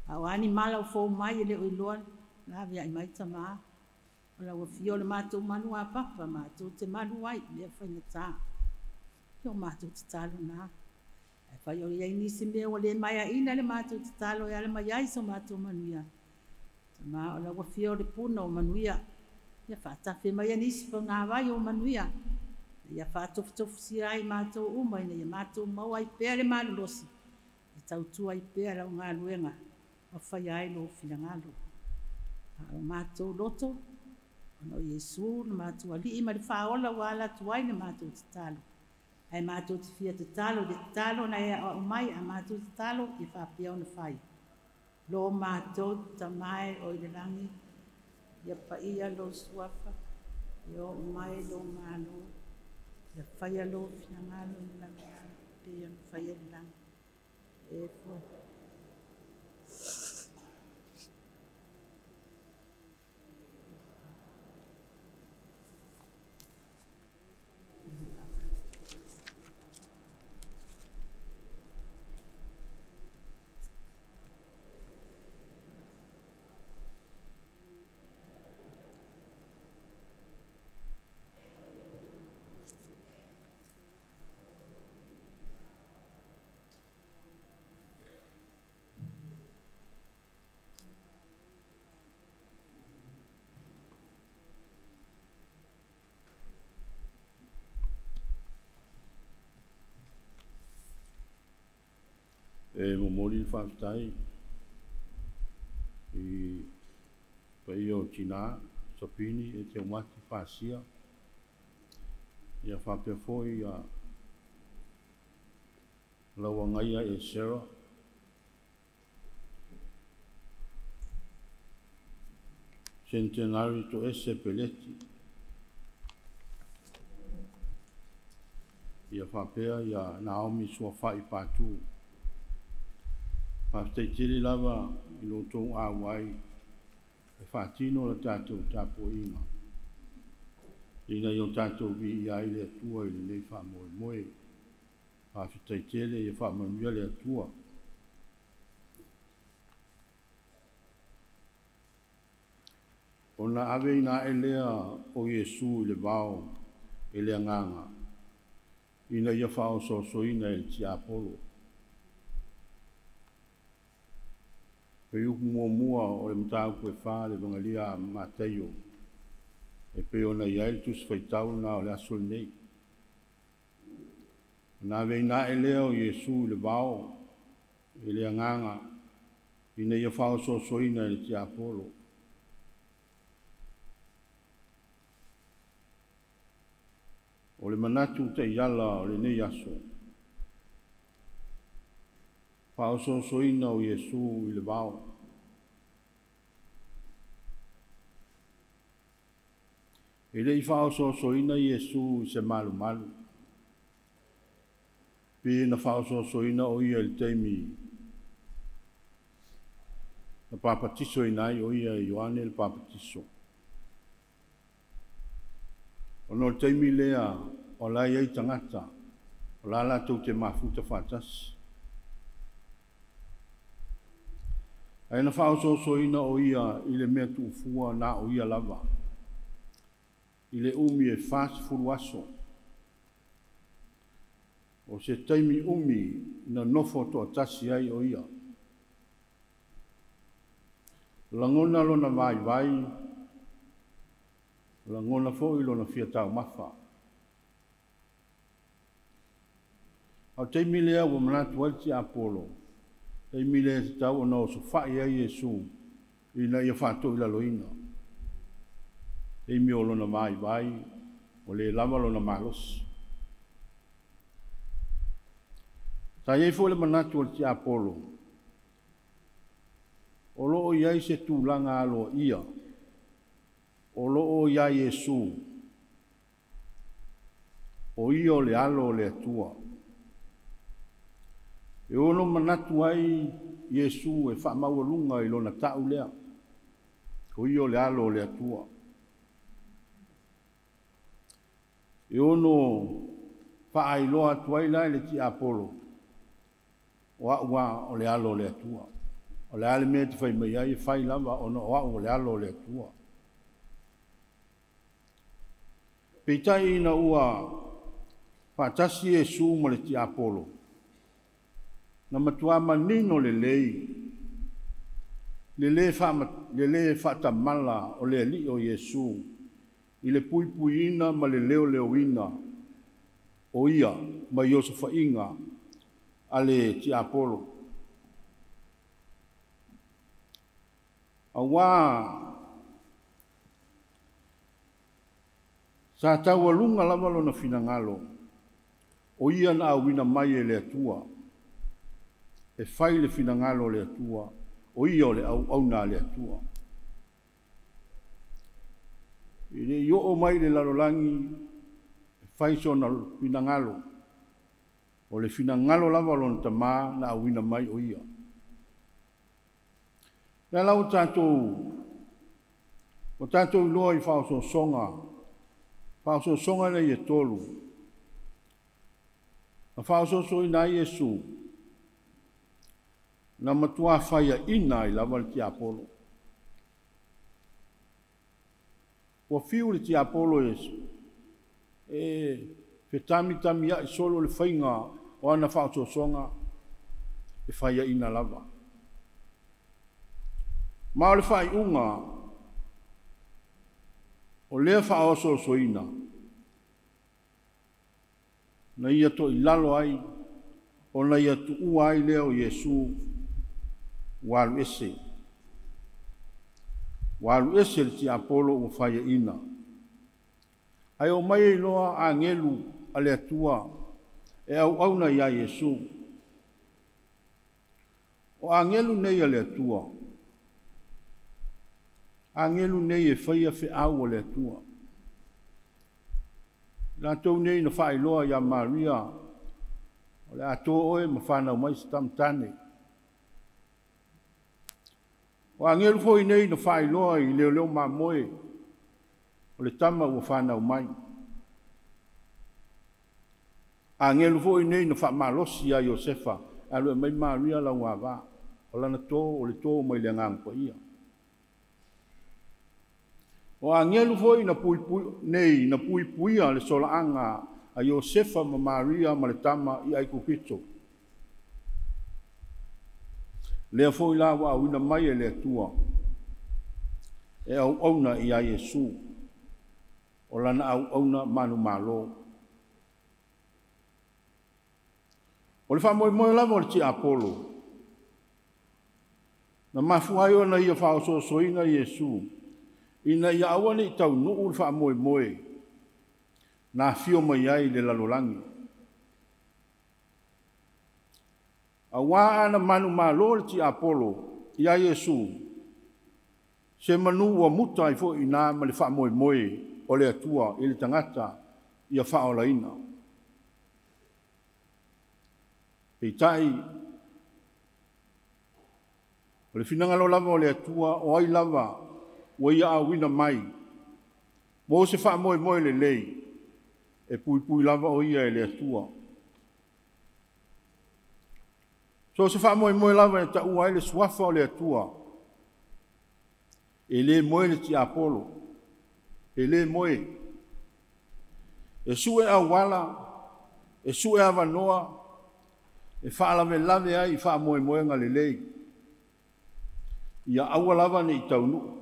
A o a ni mala o fou mai e le o iloa laveai mai tamā, o lau afio o le matou malu apapa, matou te malu ai i mea faigata. Ia o matou tatalo na. Ae fai o i ai nisi mea ua le maeaina le matou tatalo e ala mai ai so matou manuia. Tamā o lau afio o le puna o manuia, ia faatafe mai nisi pagavai o manuia, ia faatofutofusia ai matou uma ina ia matou maua ai pea le malolosi, e tautua ai pea lau galuega, ma faia ai lou finagalo. A o matou loto, ona o Iesu le matou Alii ma le Faaola ua ala atu ai le matou tatalo. Ae matou te fia tatalo i le tatalo na e aoao mai a matou tatalo ia faapea ona fai. Lo matou Tama e o i le lagi, ia paia lou suafa, ia oo mai lou Malo, ia faia lou finagalo i le lalolagi pei ona faia i le lagi. E fua. E momoli le faafetai i paia o tinā, Sapini e Teumati Pasia, ia faapea foi ia lau agaia e Sarah, Centenary Toese Peleti, ia faapea ia Naomi Suafai Patu. Faafetai tele lava i lo outou auai e faatino la tatou tapuaiga, ina ia o tatou viia ai le Atua i lenei faamoemoe. Faafetai tele, ia faamanuia le Atua. Ona aveina ae lea o Iesu i le vao e le agaga, ina ia faaosoosoina e le tiapolo. Fuaiupu 1 o le mataupu e 4 le Evagelia a Mataio, e pei ona i ai le Tusi Faitau lena o le aso lenei. Ona aveina ae lea o Iesu i le vao e le agaga, ina ia faaosoosoina e le tiapolo. O le manatu taiala o lenei aso, faaosoosoina o Iesu i le vao. E le i faaosoosoina Iesu i se malumalu, pe na faaosoosoina o ia i le taimi na papatisoina ai o ia e Ioane le papatiso. Ona o le taimi lea o la e i ai tagata, o la latou te mafuta faatasi. Ae na faaosoosoina o ia i le mea tuufua na o ia lava, i le umi e 40 aso. O se taimi umi na nofo toatasi ai o ia. Lagona lona vaivai, lagona foi lona fia taumafa. A o taimi lea ua manatu ai le tiapolo, taimi lea e tatau ona osofai ai Iesu ina ia faatoilaloina. Taimi o lona vaivai, o le lava lona malosi. Sa i ai foi le manatu o le tiapolo, o loo i ai se tulaga aloaia, o loo ia Iesu, o ia o le alo o le Atua. E ono manatu ai Iesu e faamaualuga i lona tau lea, o ia o le alo o le Atua. E ono faailoa atu ai la i le tiapolo, o au a o le alo o le Atua. O le a le mea te fai mai ai e fai lava ona o au o le alo o le Atua. Peitai ina ua faatasi Iesu ma le tiapolo, na matua manino lelei, le lē faatamala o le alii o Iesu i le puipuiina ma le leoleoina o ia mai osofaiga a le tiapolo. Auā sa taualuga lava lona finagalo, o ia na auina mai e le Atua, e fai le finagalo o le Atua, o ia o le auauna a le Atua. E le i oo mai le lalolagi e fai sona finagalo, o le finagalo lava o lona tamā na auina mai o ia. Lea la ua tatou iloa i faaosoosoga nei e tolu, na faaosoosoina ai Iesu, na matua faiaina ai lava le tiapolo. Ua fiu le tiapolo e fetamitamiai solo le faiga o ana faaosoosoga, e faiaina lava. Ma o le faaiuga o lea faaosoosoina, na ia toilalo ai Ona ia tuua ai lea o Iesu ua alu ese. Ua alu ese le tiapolo ua faiaina. Ae o mai ai loa agelu a le Atua e auauna ia Iesu. O agelu nei a le Atua, agelu nei e faia feau o le Atua. Latou nei na faailoa ia Maria, o le a tō oe ma whanau mai se tamatane. O agelu foi nei na faailoa i leo leo mamoe, o le tama ua whanau mai. Agelu foi nei na faamalosi ia Iosefa, alu e mai Maria lau ava, o lana tō o le tō mai le agaga paia. O agelu foi na puipui nei na puipuia le solaaga a Iosefa ma Maria ma le tama i Aikupito. Lea foi la ua auina mai e le Atua e auauna ia Iesu, o lana auauna manumalo. O le faamoemoe lava o le tiapolo, na mafua ai ona ia faaosoosoina Iesu, ina ia aua ne i taunuu le faamoemoe na afio mai ai le lalolagi. Auā ana manumalo le tiapolo ia Iesu, se manu ua muta ai foi ina ma le faamoemoe o le Atua i le tagata ia faaolaina. Peitai, o le finagalo lava o le Atua o ai lava ua ia auina mai, mo se faamoemoe lelei, e puipui lava o ia e le Atua. So se faamoemoe lava e taua ai le suafa o le Atua, e le moe le tiapolo, e le moe. E sue auala, e sue avanoa, e faalavelave ai i faamoemoega lelei. Ia aua lava ne i taunuu.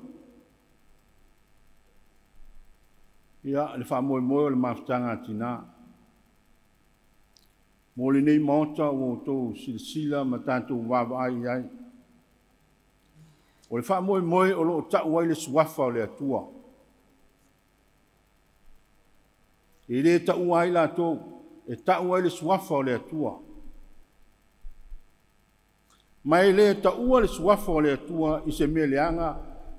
Ia le faamoemoe o le mafutaga a tinā. Mo lenei maota ua outou silasila ma tatou vaavaai i ai. O le faamoemoe o loo tau ai le suafa o le Atua. E le taua ai latou, e tau ai le suafa o le Atua. Ma e le taua le suafa o le Atua i se mea leaga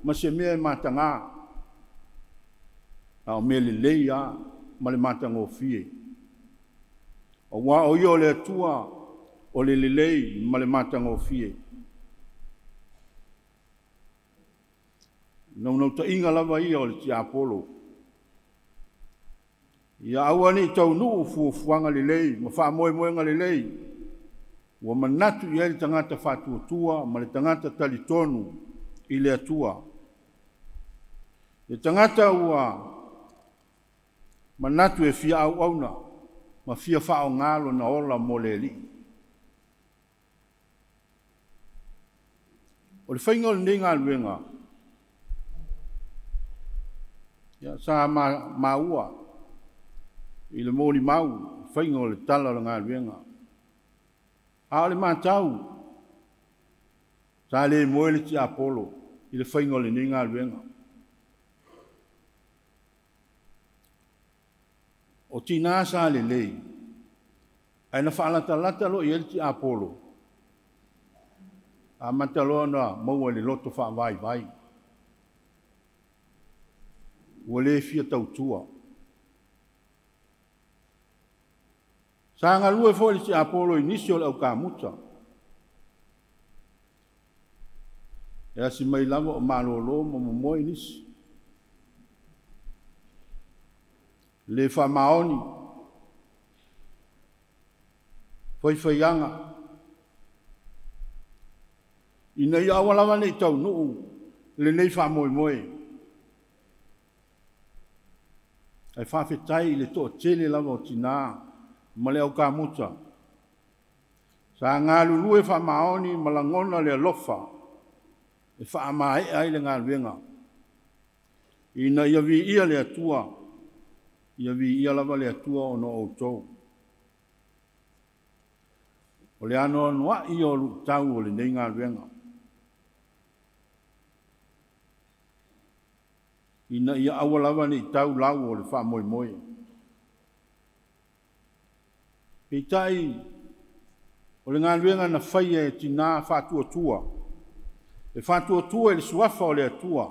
ma se mea e matagā. A o mea lelei a ma le matagofie. Auā o ia o le Atua o le lelei ma le matagofie. Naunautaiga lava ia o le tiapolo. Ia aua ne i taunuu fuafuaga lelei ma faamoemoega lelei, ua manatu i ai le tagata faatuatua ma le tagata talitonu i le Atua. Le tagata ua manatu e fia auauna ma fia faaaoga lona ola mo le Alii. O le faiga o lenei galuega, ia, sa maua i le molimau faiga o le tala o le galuega. A o le matau, sa le moe le tiapolo i le faiga o lenei galuega. O tinā sa lelei, ae na faalatalata loa i ai le tiapolo, amata loa ona maua i le loto faavaivai. Ua le fia tautua. Sa galue foi le tiapolo i nisi o le aukamuta. E asi mai lava o malolo ma momoe nisi. Le faamaoni, faifaiaga, ina ia aua lava ne i taunuu lenei faamoemoe. Ae faafetai i le toatele lava o tinā ma le aukamuta. Sa galulue faamaoni ma lagona le alofa e faamaea ai le galuega. Ina ia viia le Atua, ia viia lava le Atua ona o outou. O le anoanoai o luʻutau o lenei galuega. Ina ia aua lava nei tau lau o le faamoemoe. Peitai, o le galuega na faia e tinā faatuatua, e faatuatua i le suafa o le Atua,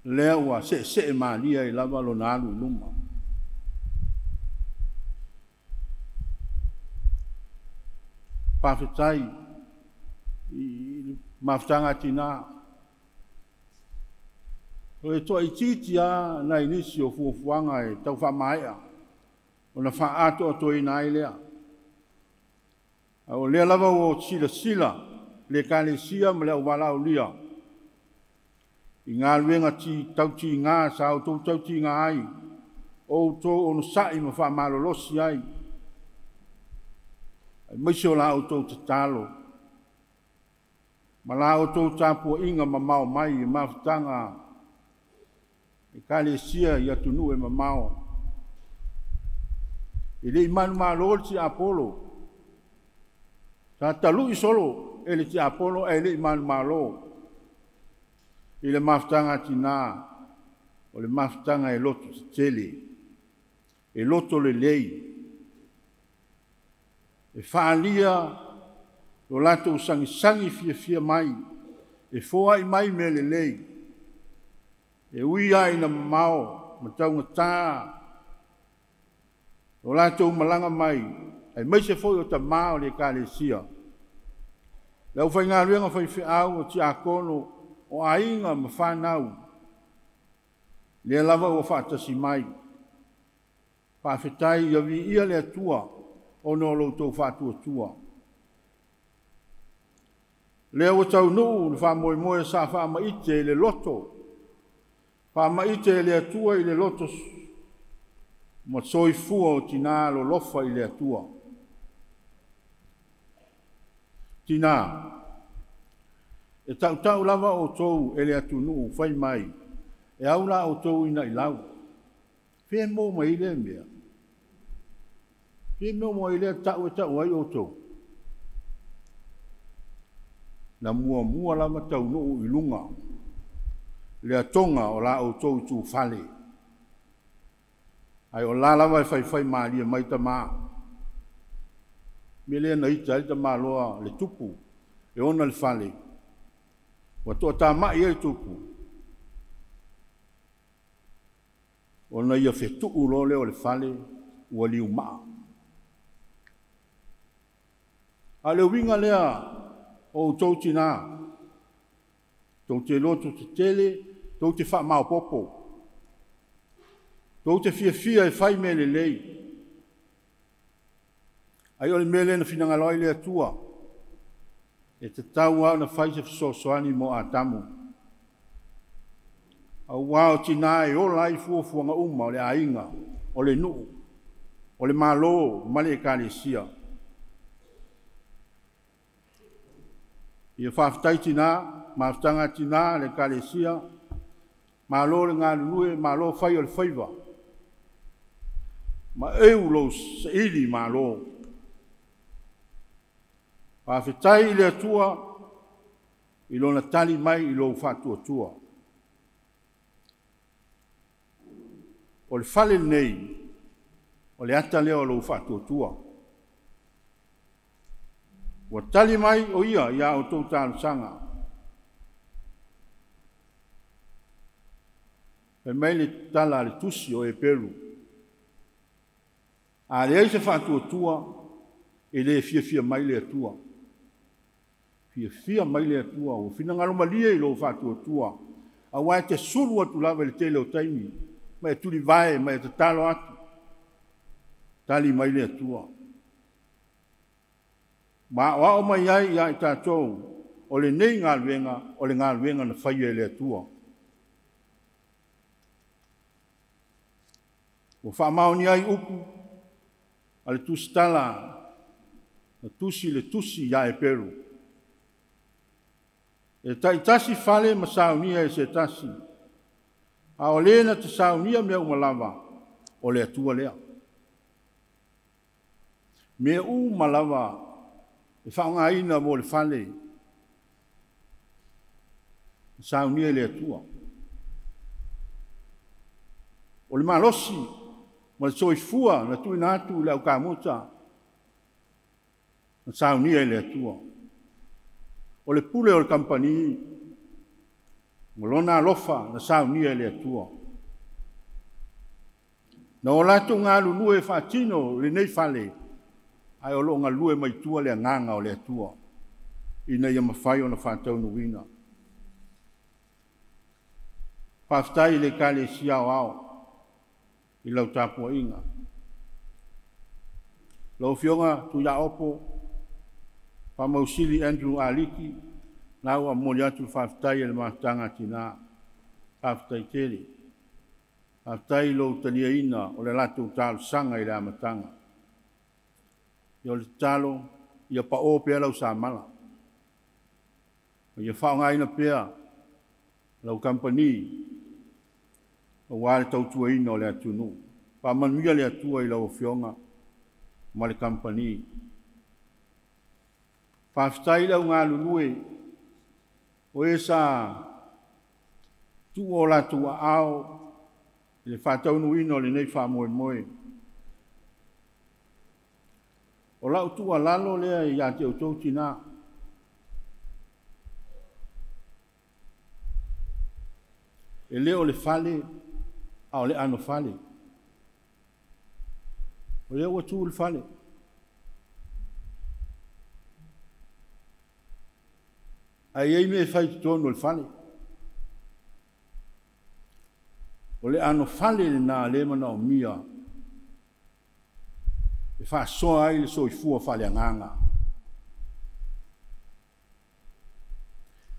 lea ua seesee malie ai lava lona alu i luma. Faafetai i le mafutaga a tinā. O le toaitiiti lava nai nisi o fuafuaga e tau faamaea ona faaatoatoina ai lea. A o lea lava ua silasila le Ekalesia ma le auvalaaulia i galuega tautiga sa outou tautiga ai, o outou onosai ma faamalolosi ai, aemaise o la outou tatalo ma la outou tapuaiga mamao mai i mafutaga Ekalesia i atunuu e mamao. E le i manumalo le tiapolo, sa talui solo e le tiapolo ae le i manumalo i le mafutaga a tinā, o le mafutaga e loto tetele, e loto lelei, e faaalia lo latou sagisagi fiafia mai, e foai mai mea lelei, e ui lava ina mamao ma taugata lo latou malaga mai, aemaise foi o tamā o le Ekalesia, le aufaigaluega faifeau o tiakono, o aiga ma fanau, lea lava ua faatasi mai. Faafetai ia viia le Atua ona o lo outou faatuatua. Lea ua taunuu le faamoemoe sa faamaite i le loto, faamaite e le Atua i le loto ma soifua o tinā alolofa i le Atua. Tinā, e tautau lava outou e le atunuu fai mai, e au la outou ina i lau. Fea mo mai lea mea? Fea mo mai lea tau e tau ai outou? Na muamua lava taunuu i luga le atoga o la outou i tufale. Ai o la lava e faifai malie mai tamā. Me lea na ita ai le tamāloa le tupu e ona le fale. Ua toatamai ai le tupu. Ona ia fetuu loa lea o le fale ua liumaa. A o le uiga lea o outou tinā, tou te loto tetele, tou te faamaopopo, tou te fiafia e fai mea lelei. Ai o le mea lea na finagalo ai le Atua, e tatau lava ona fai se fesoasoani mo Atamu. Auā o tinā e ola ai fuafuaga uma o le aiga, o le nuu, o le malo ma le Ekalesia. Ia faafetai tinā, mafutaga tinā le Ekalesia, malo le galulue, malo fai o le faiva. Ma eu lou saili malo. Faafetai i le Atua i lona tali mai i lou faatuatua. O le fale lenei, o le ata lea o lou faatuatua. Ua tali mai o ia ia outou talosaga. Fai mai le tala a le tusi o Eperu. A leai se faatuatua, e le fiafia mai le Atua. Fiafia mai le Atua, ua finagalo malie i lou faatuatua. Auā e te sulu atu lava i le tele o taimi, ma e tulivae, ma e tatalo atu. Tali mai le Atua. Ma aoao mai ai ia i tatou, o lenei galuega, o le galuega na faia e le Atua. Ua faamaonia ai upu a le tusitala na tusi le tusi ia Eperu. E taitasi fale ma saunia e se tasi, a o le na te saunia mea uma lava, o le Atua lea. Mea uma lava e faaaogaina mo le fale, na saunia e le Atua. O le malosi ma le soifua na tuuina atu i le aukamuta, na saunia e le Atua. O le pule o le kamupani ma lona alofa na saunia e le Atua. Na o latou galulue faatino lenei fale, ae o loo galue mai tua le agaga o le Atua, ina ia mafai ona faataunuuina. Faafetai i le Ekalesia Aoao i lau tapuaiga. Lau Afioga Tuiaopo, Faamausili Andrew Aliki, na ua momoli atu le faafetai e le mafutaga a tina. Faafetai tele. Faafetai i lou taliaina o le latou talosaga i le amataga. Ia o le tatalo, ia pao pea lau samala. Ia faaaogaina pea lau kamupani aua le tautuaina o le atunuu. Faamanuia le Atua i lau Afioga ma le kamupani. Faafetai i le au galulue o e sa tuu o latou aao i le faataunuuina o lenei faamoemoe. O lau tuualalo lea ia te outou tina. E le o le fale, a o le anofale. O lea ua tu le fale. Ae i ai mea e fai i totonu o le fale. O le anofale lena lea e manaomia e faasoa ai le soifua faaleagaga.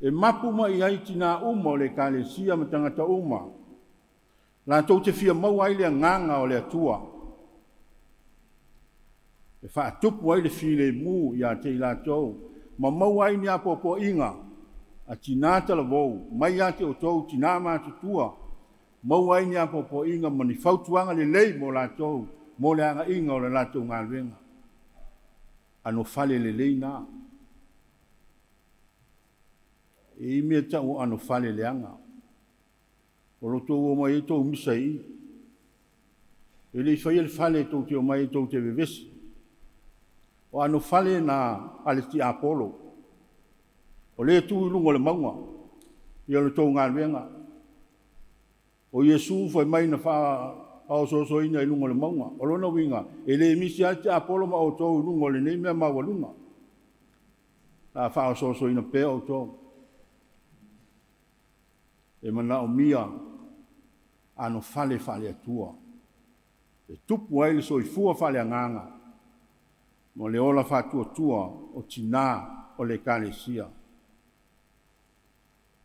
E mapu mai ai tina uma o le Ekalesia ma tagata uma, latou te fia maua ai le agaga o le Atua, e faatupu ai le filemu ia te i latou, ma maua ai ni apoapoaiga a tina talavou, mai ia te outou tina matutua, maua ai ni apoapoaiga ma ni fautuaga lelei mo latou, mo le agaiga o le latou galuega. Anofale lelei na. E i mea tau o anofale leaga. O lo tou o mai ai tou misa i i. E le i faia le fale tou te o mai ai tou te vevesi. O anofale na a le tiapolo. O le tu i luga o le mauga, ia le tou galuega. O Iesu fai mai na faaosoosoina i luga o le mauga. O lona uiga, e le misi lava le tiapolo ma outou i luga o lenei mea maualuga. La faaosoosoina pea outou. E manaomia anofale faale-Atua. E tupu ai le soifua faaleagaga ma le ola faatuatua o tina o le Ekalesia.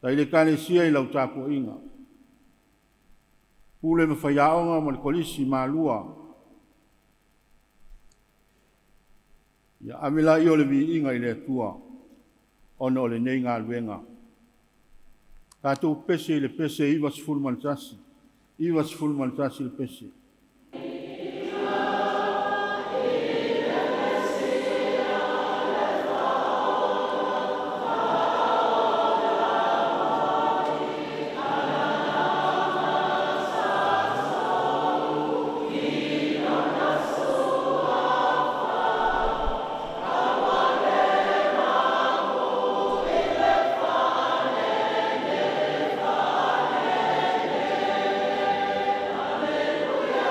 Tai le Ekalesia i lau tapuaiga. Pule ma faiaoga ma le kolisi Malua. Ia ave laia o le viiga i le Atua ona o lenei galuega. Tatou pese i le pese 91, 91 le pese. Alleluia.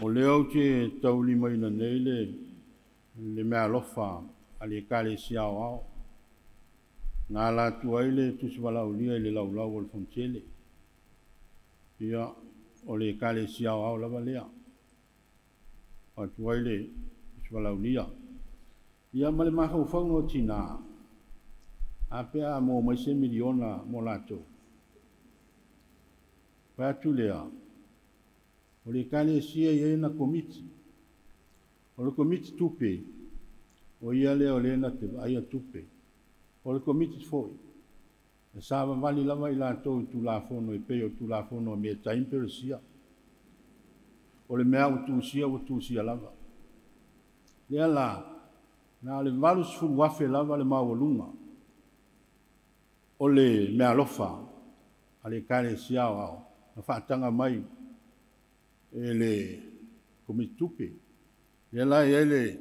O lea ou te taulimaina nei le meaalofa a le Ekalesia Aoao, na ala atu ai le Tusi Valaaulia i le laulau o le Fonotele. Ia, o le Ekalesia Aoao lava lea, atu ai le Tusi Valaaulia. Ia, ma le mafaufauga o tinā, a pe a maua mai se miliona mo latou. Fai atu lea, o le Ekalesia e i ai na komiti. O le komiti tupe, o ia lea o lea na te vaaia tupe. O le komiti foi, e savavali lava i latou i Tulafono e pei o Tulafono a Metai ma Peresia. O le mea ua tusia lava. Lea la, na o le 80,000 lava le maualuga o le meaalofa a le Ekalesia Aoao na faataga mai e le komiti tupe. Lea la e i ai le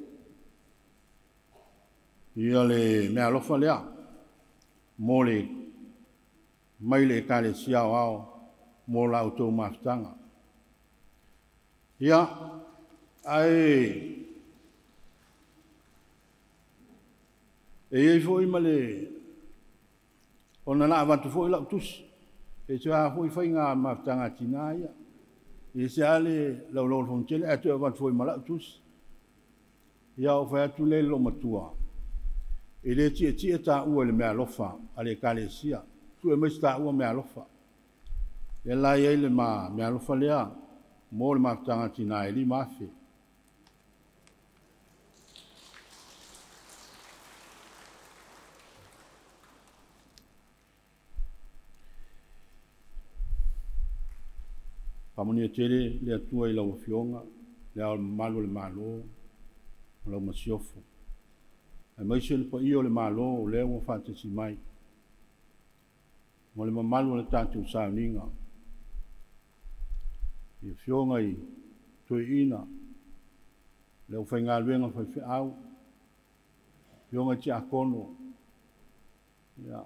ia le meaalofa lea mo le mai le Ekalesia Aoao mo la outou mafutaga. Ia, ae e iai foi ma le ona na avatu foi lau tusi. E se a foi faiga mafutaga tinā ia. E se a le laulau o le Fonotele, ae toe avatu foi ma lau tusi. Ia o fai atu le loomatua, e le tietie taua i le meaalofa a le Ekalesia. Sue mai se taua meaalofa. Lea la i ai le meaalofa lea mo le mafutaga tinā e 5,000. Faamanuia tele le Atua i lau Afioga, le ao mamalu o le Malo, o lau masiofo. Aemaise le paia o le Malo o lea ua faatasi mai, ma le mamalu o le tatou sauniga. I Afioga i Toeaina, le aufaigaluega faifeau, Afioga i Tiakono, ia,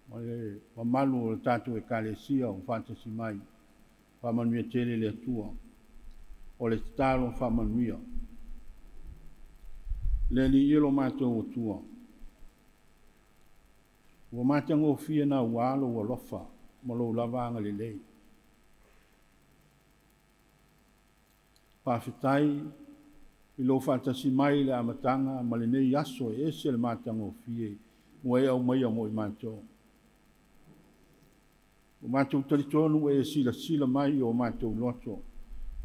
ma le mamalu o le tatou Ekalesia ua faatasi mai. Faamanuia tele le Atua. O le tatalo faamanuia. Le Alii e lo matou Atua, ua matagofie na ua lou alofa ma lou lava agalelei. Faafetai i lou faatasi mai i le amataga ma lenei aso e ese le matagofie ua e aumaia mo i matou. O matou talitonu e silasila mai i o matou loto,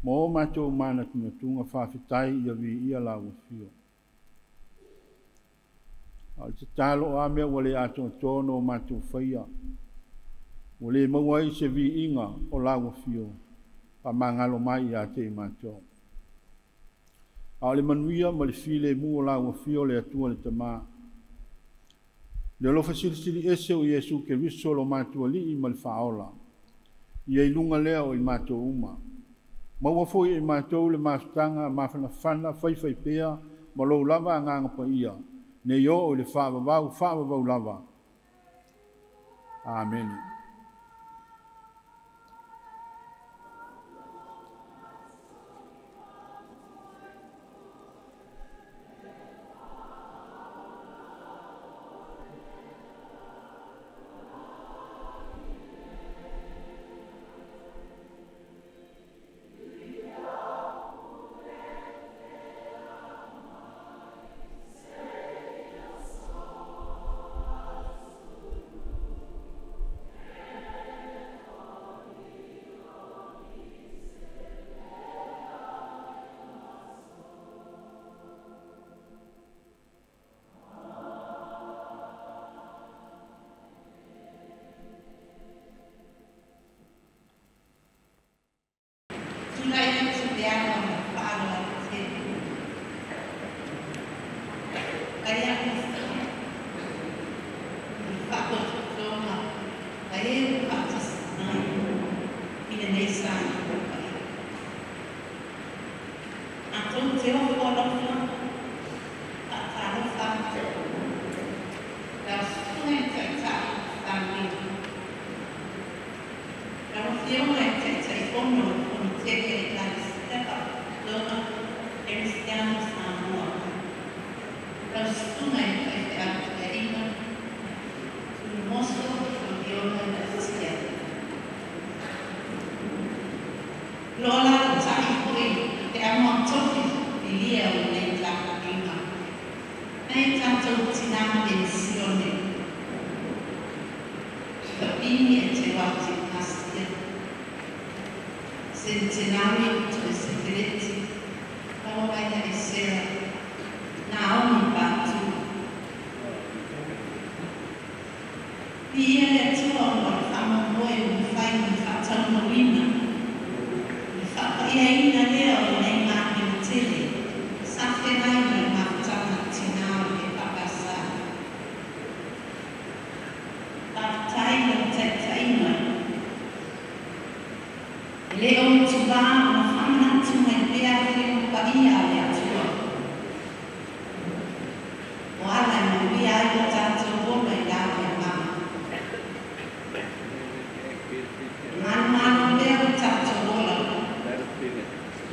ma o matou manatunatuga faafetai ia viia lau afio. A o le tatalo o a mea ua le atoatoa ona o matou faia, ua le maua ai se viiga o lau afio, faamagalo mai ia te i matou. A o le manuia ma le filemu o lau afio le Atua le Tama, le alofa silisili ese o Iesu Keriso lo matou Alii ma le Faaola, ia i luga lea o i matou uma. Maua foi e matou le mafutaga mafanafana faifaipea ma lou lava agaga paia, nei oo i le faavavau faavavau lava. Amene.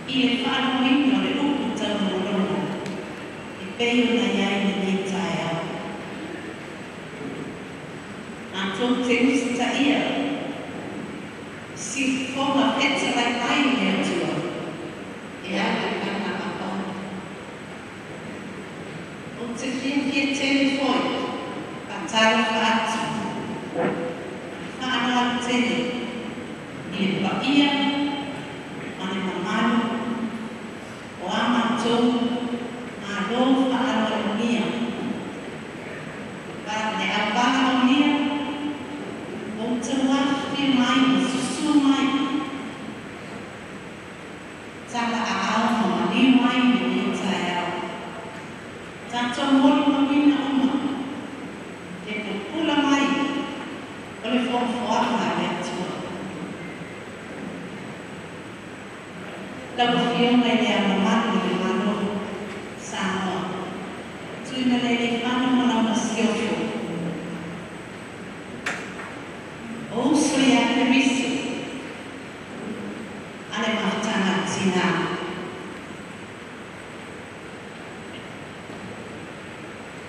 I le faalogoina o le upu taulogologo e pei ona iai lenei taeao. Matou te usitaia siufofoga fetalai mai le Atua e ala i lana auauna. Ou te fiafia tele foi faatalofa atu faaaloalo tele i le paia ma le mamalu o a matou malo faaaloalogia le auvalaaulia ua outou afifio mai ma susū mai tala aao ma maliu ai lenei taeao. Tatou molimauina uma le pupula mai o le foafoaga a le Atua. Lau Afioga i le Ao Mamalu o le Malo Samoa, Tuimalealiifano ma lau Masiofo, o uso ia Keriso a le mafutaga a tinā.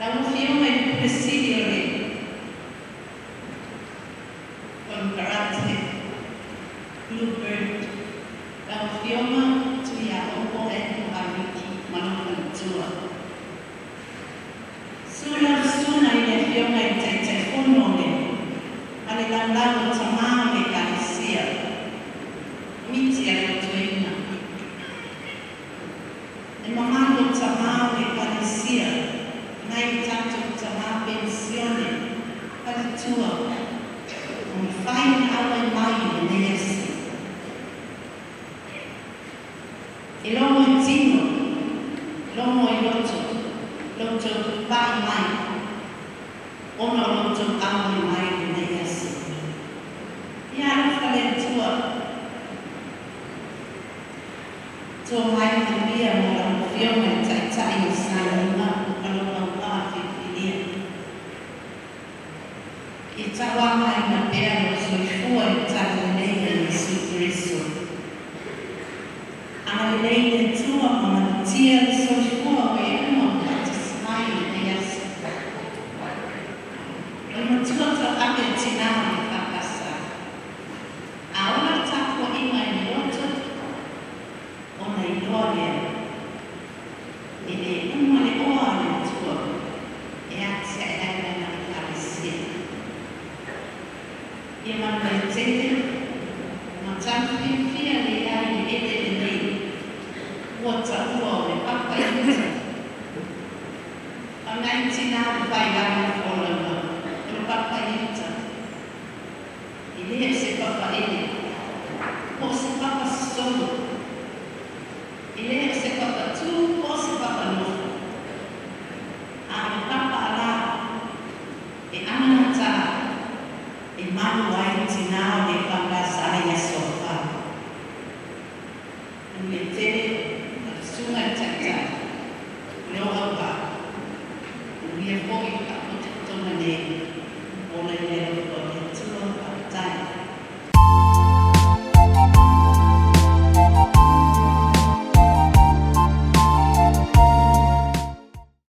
Lau Afioga i le Pule Sili o le Konekarate Bluebird, lau Afioga Tuiaopo Andrew Ariki ma lou faletua. Susu lau susuga i le Afioga i le Taitaifono o le ma le Laulau o Tamā o le Ekalesia, Komiti a le Autuaina. Le mamalu o tamā o le Ekalesia, nai o tatou tamā penisione, faletua, ua mafai ona auai mai i lenei aso. E logo i tino, logo i loto, lo outou papa'i mai, ona o lo outou auai mai i lenei aso. Ia alofa le Atua, toa mai manuia mo lau Afioga i le Taitai o Samoa ma lou auvaa filifilia. Ia tauagaina pea lou soifua i le talalelei a Iesu Keriso. Agalelei le Atua ma malutia le soifua o e uma ua faatasi mai i lenei aso. O le matua tauave a tinā o le EFKS. A ola le tapuaiga i le loto, ona iloa lea e le uma le oa a le Atua e atiae ai lana Ekalesia. Ia manuia tele ma tau fiafia le iai i le eleele nei ua taua o le papa i uta. Fai mai tinā le failagi folauga o le papa i uta. E le o se papa ele, po o se papa sosolo. E le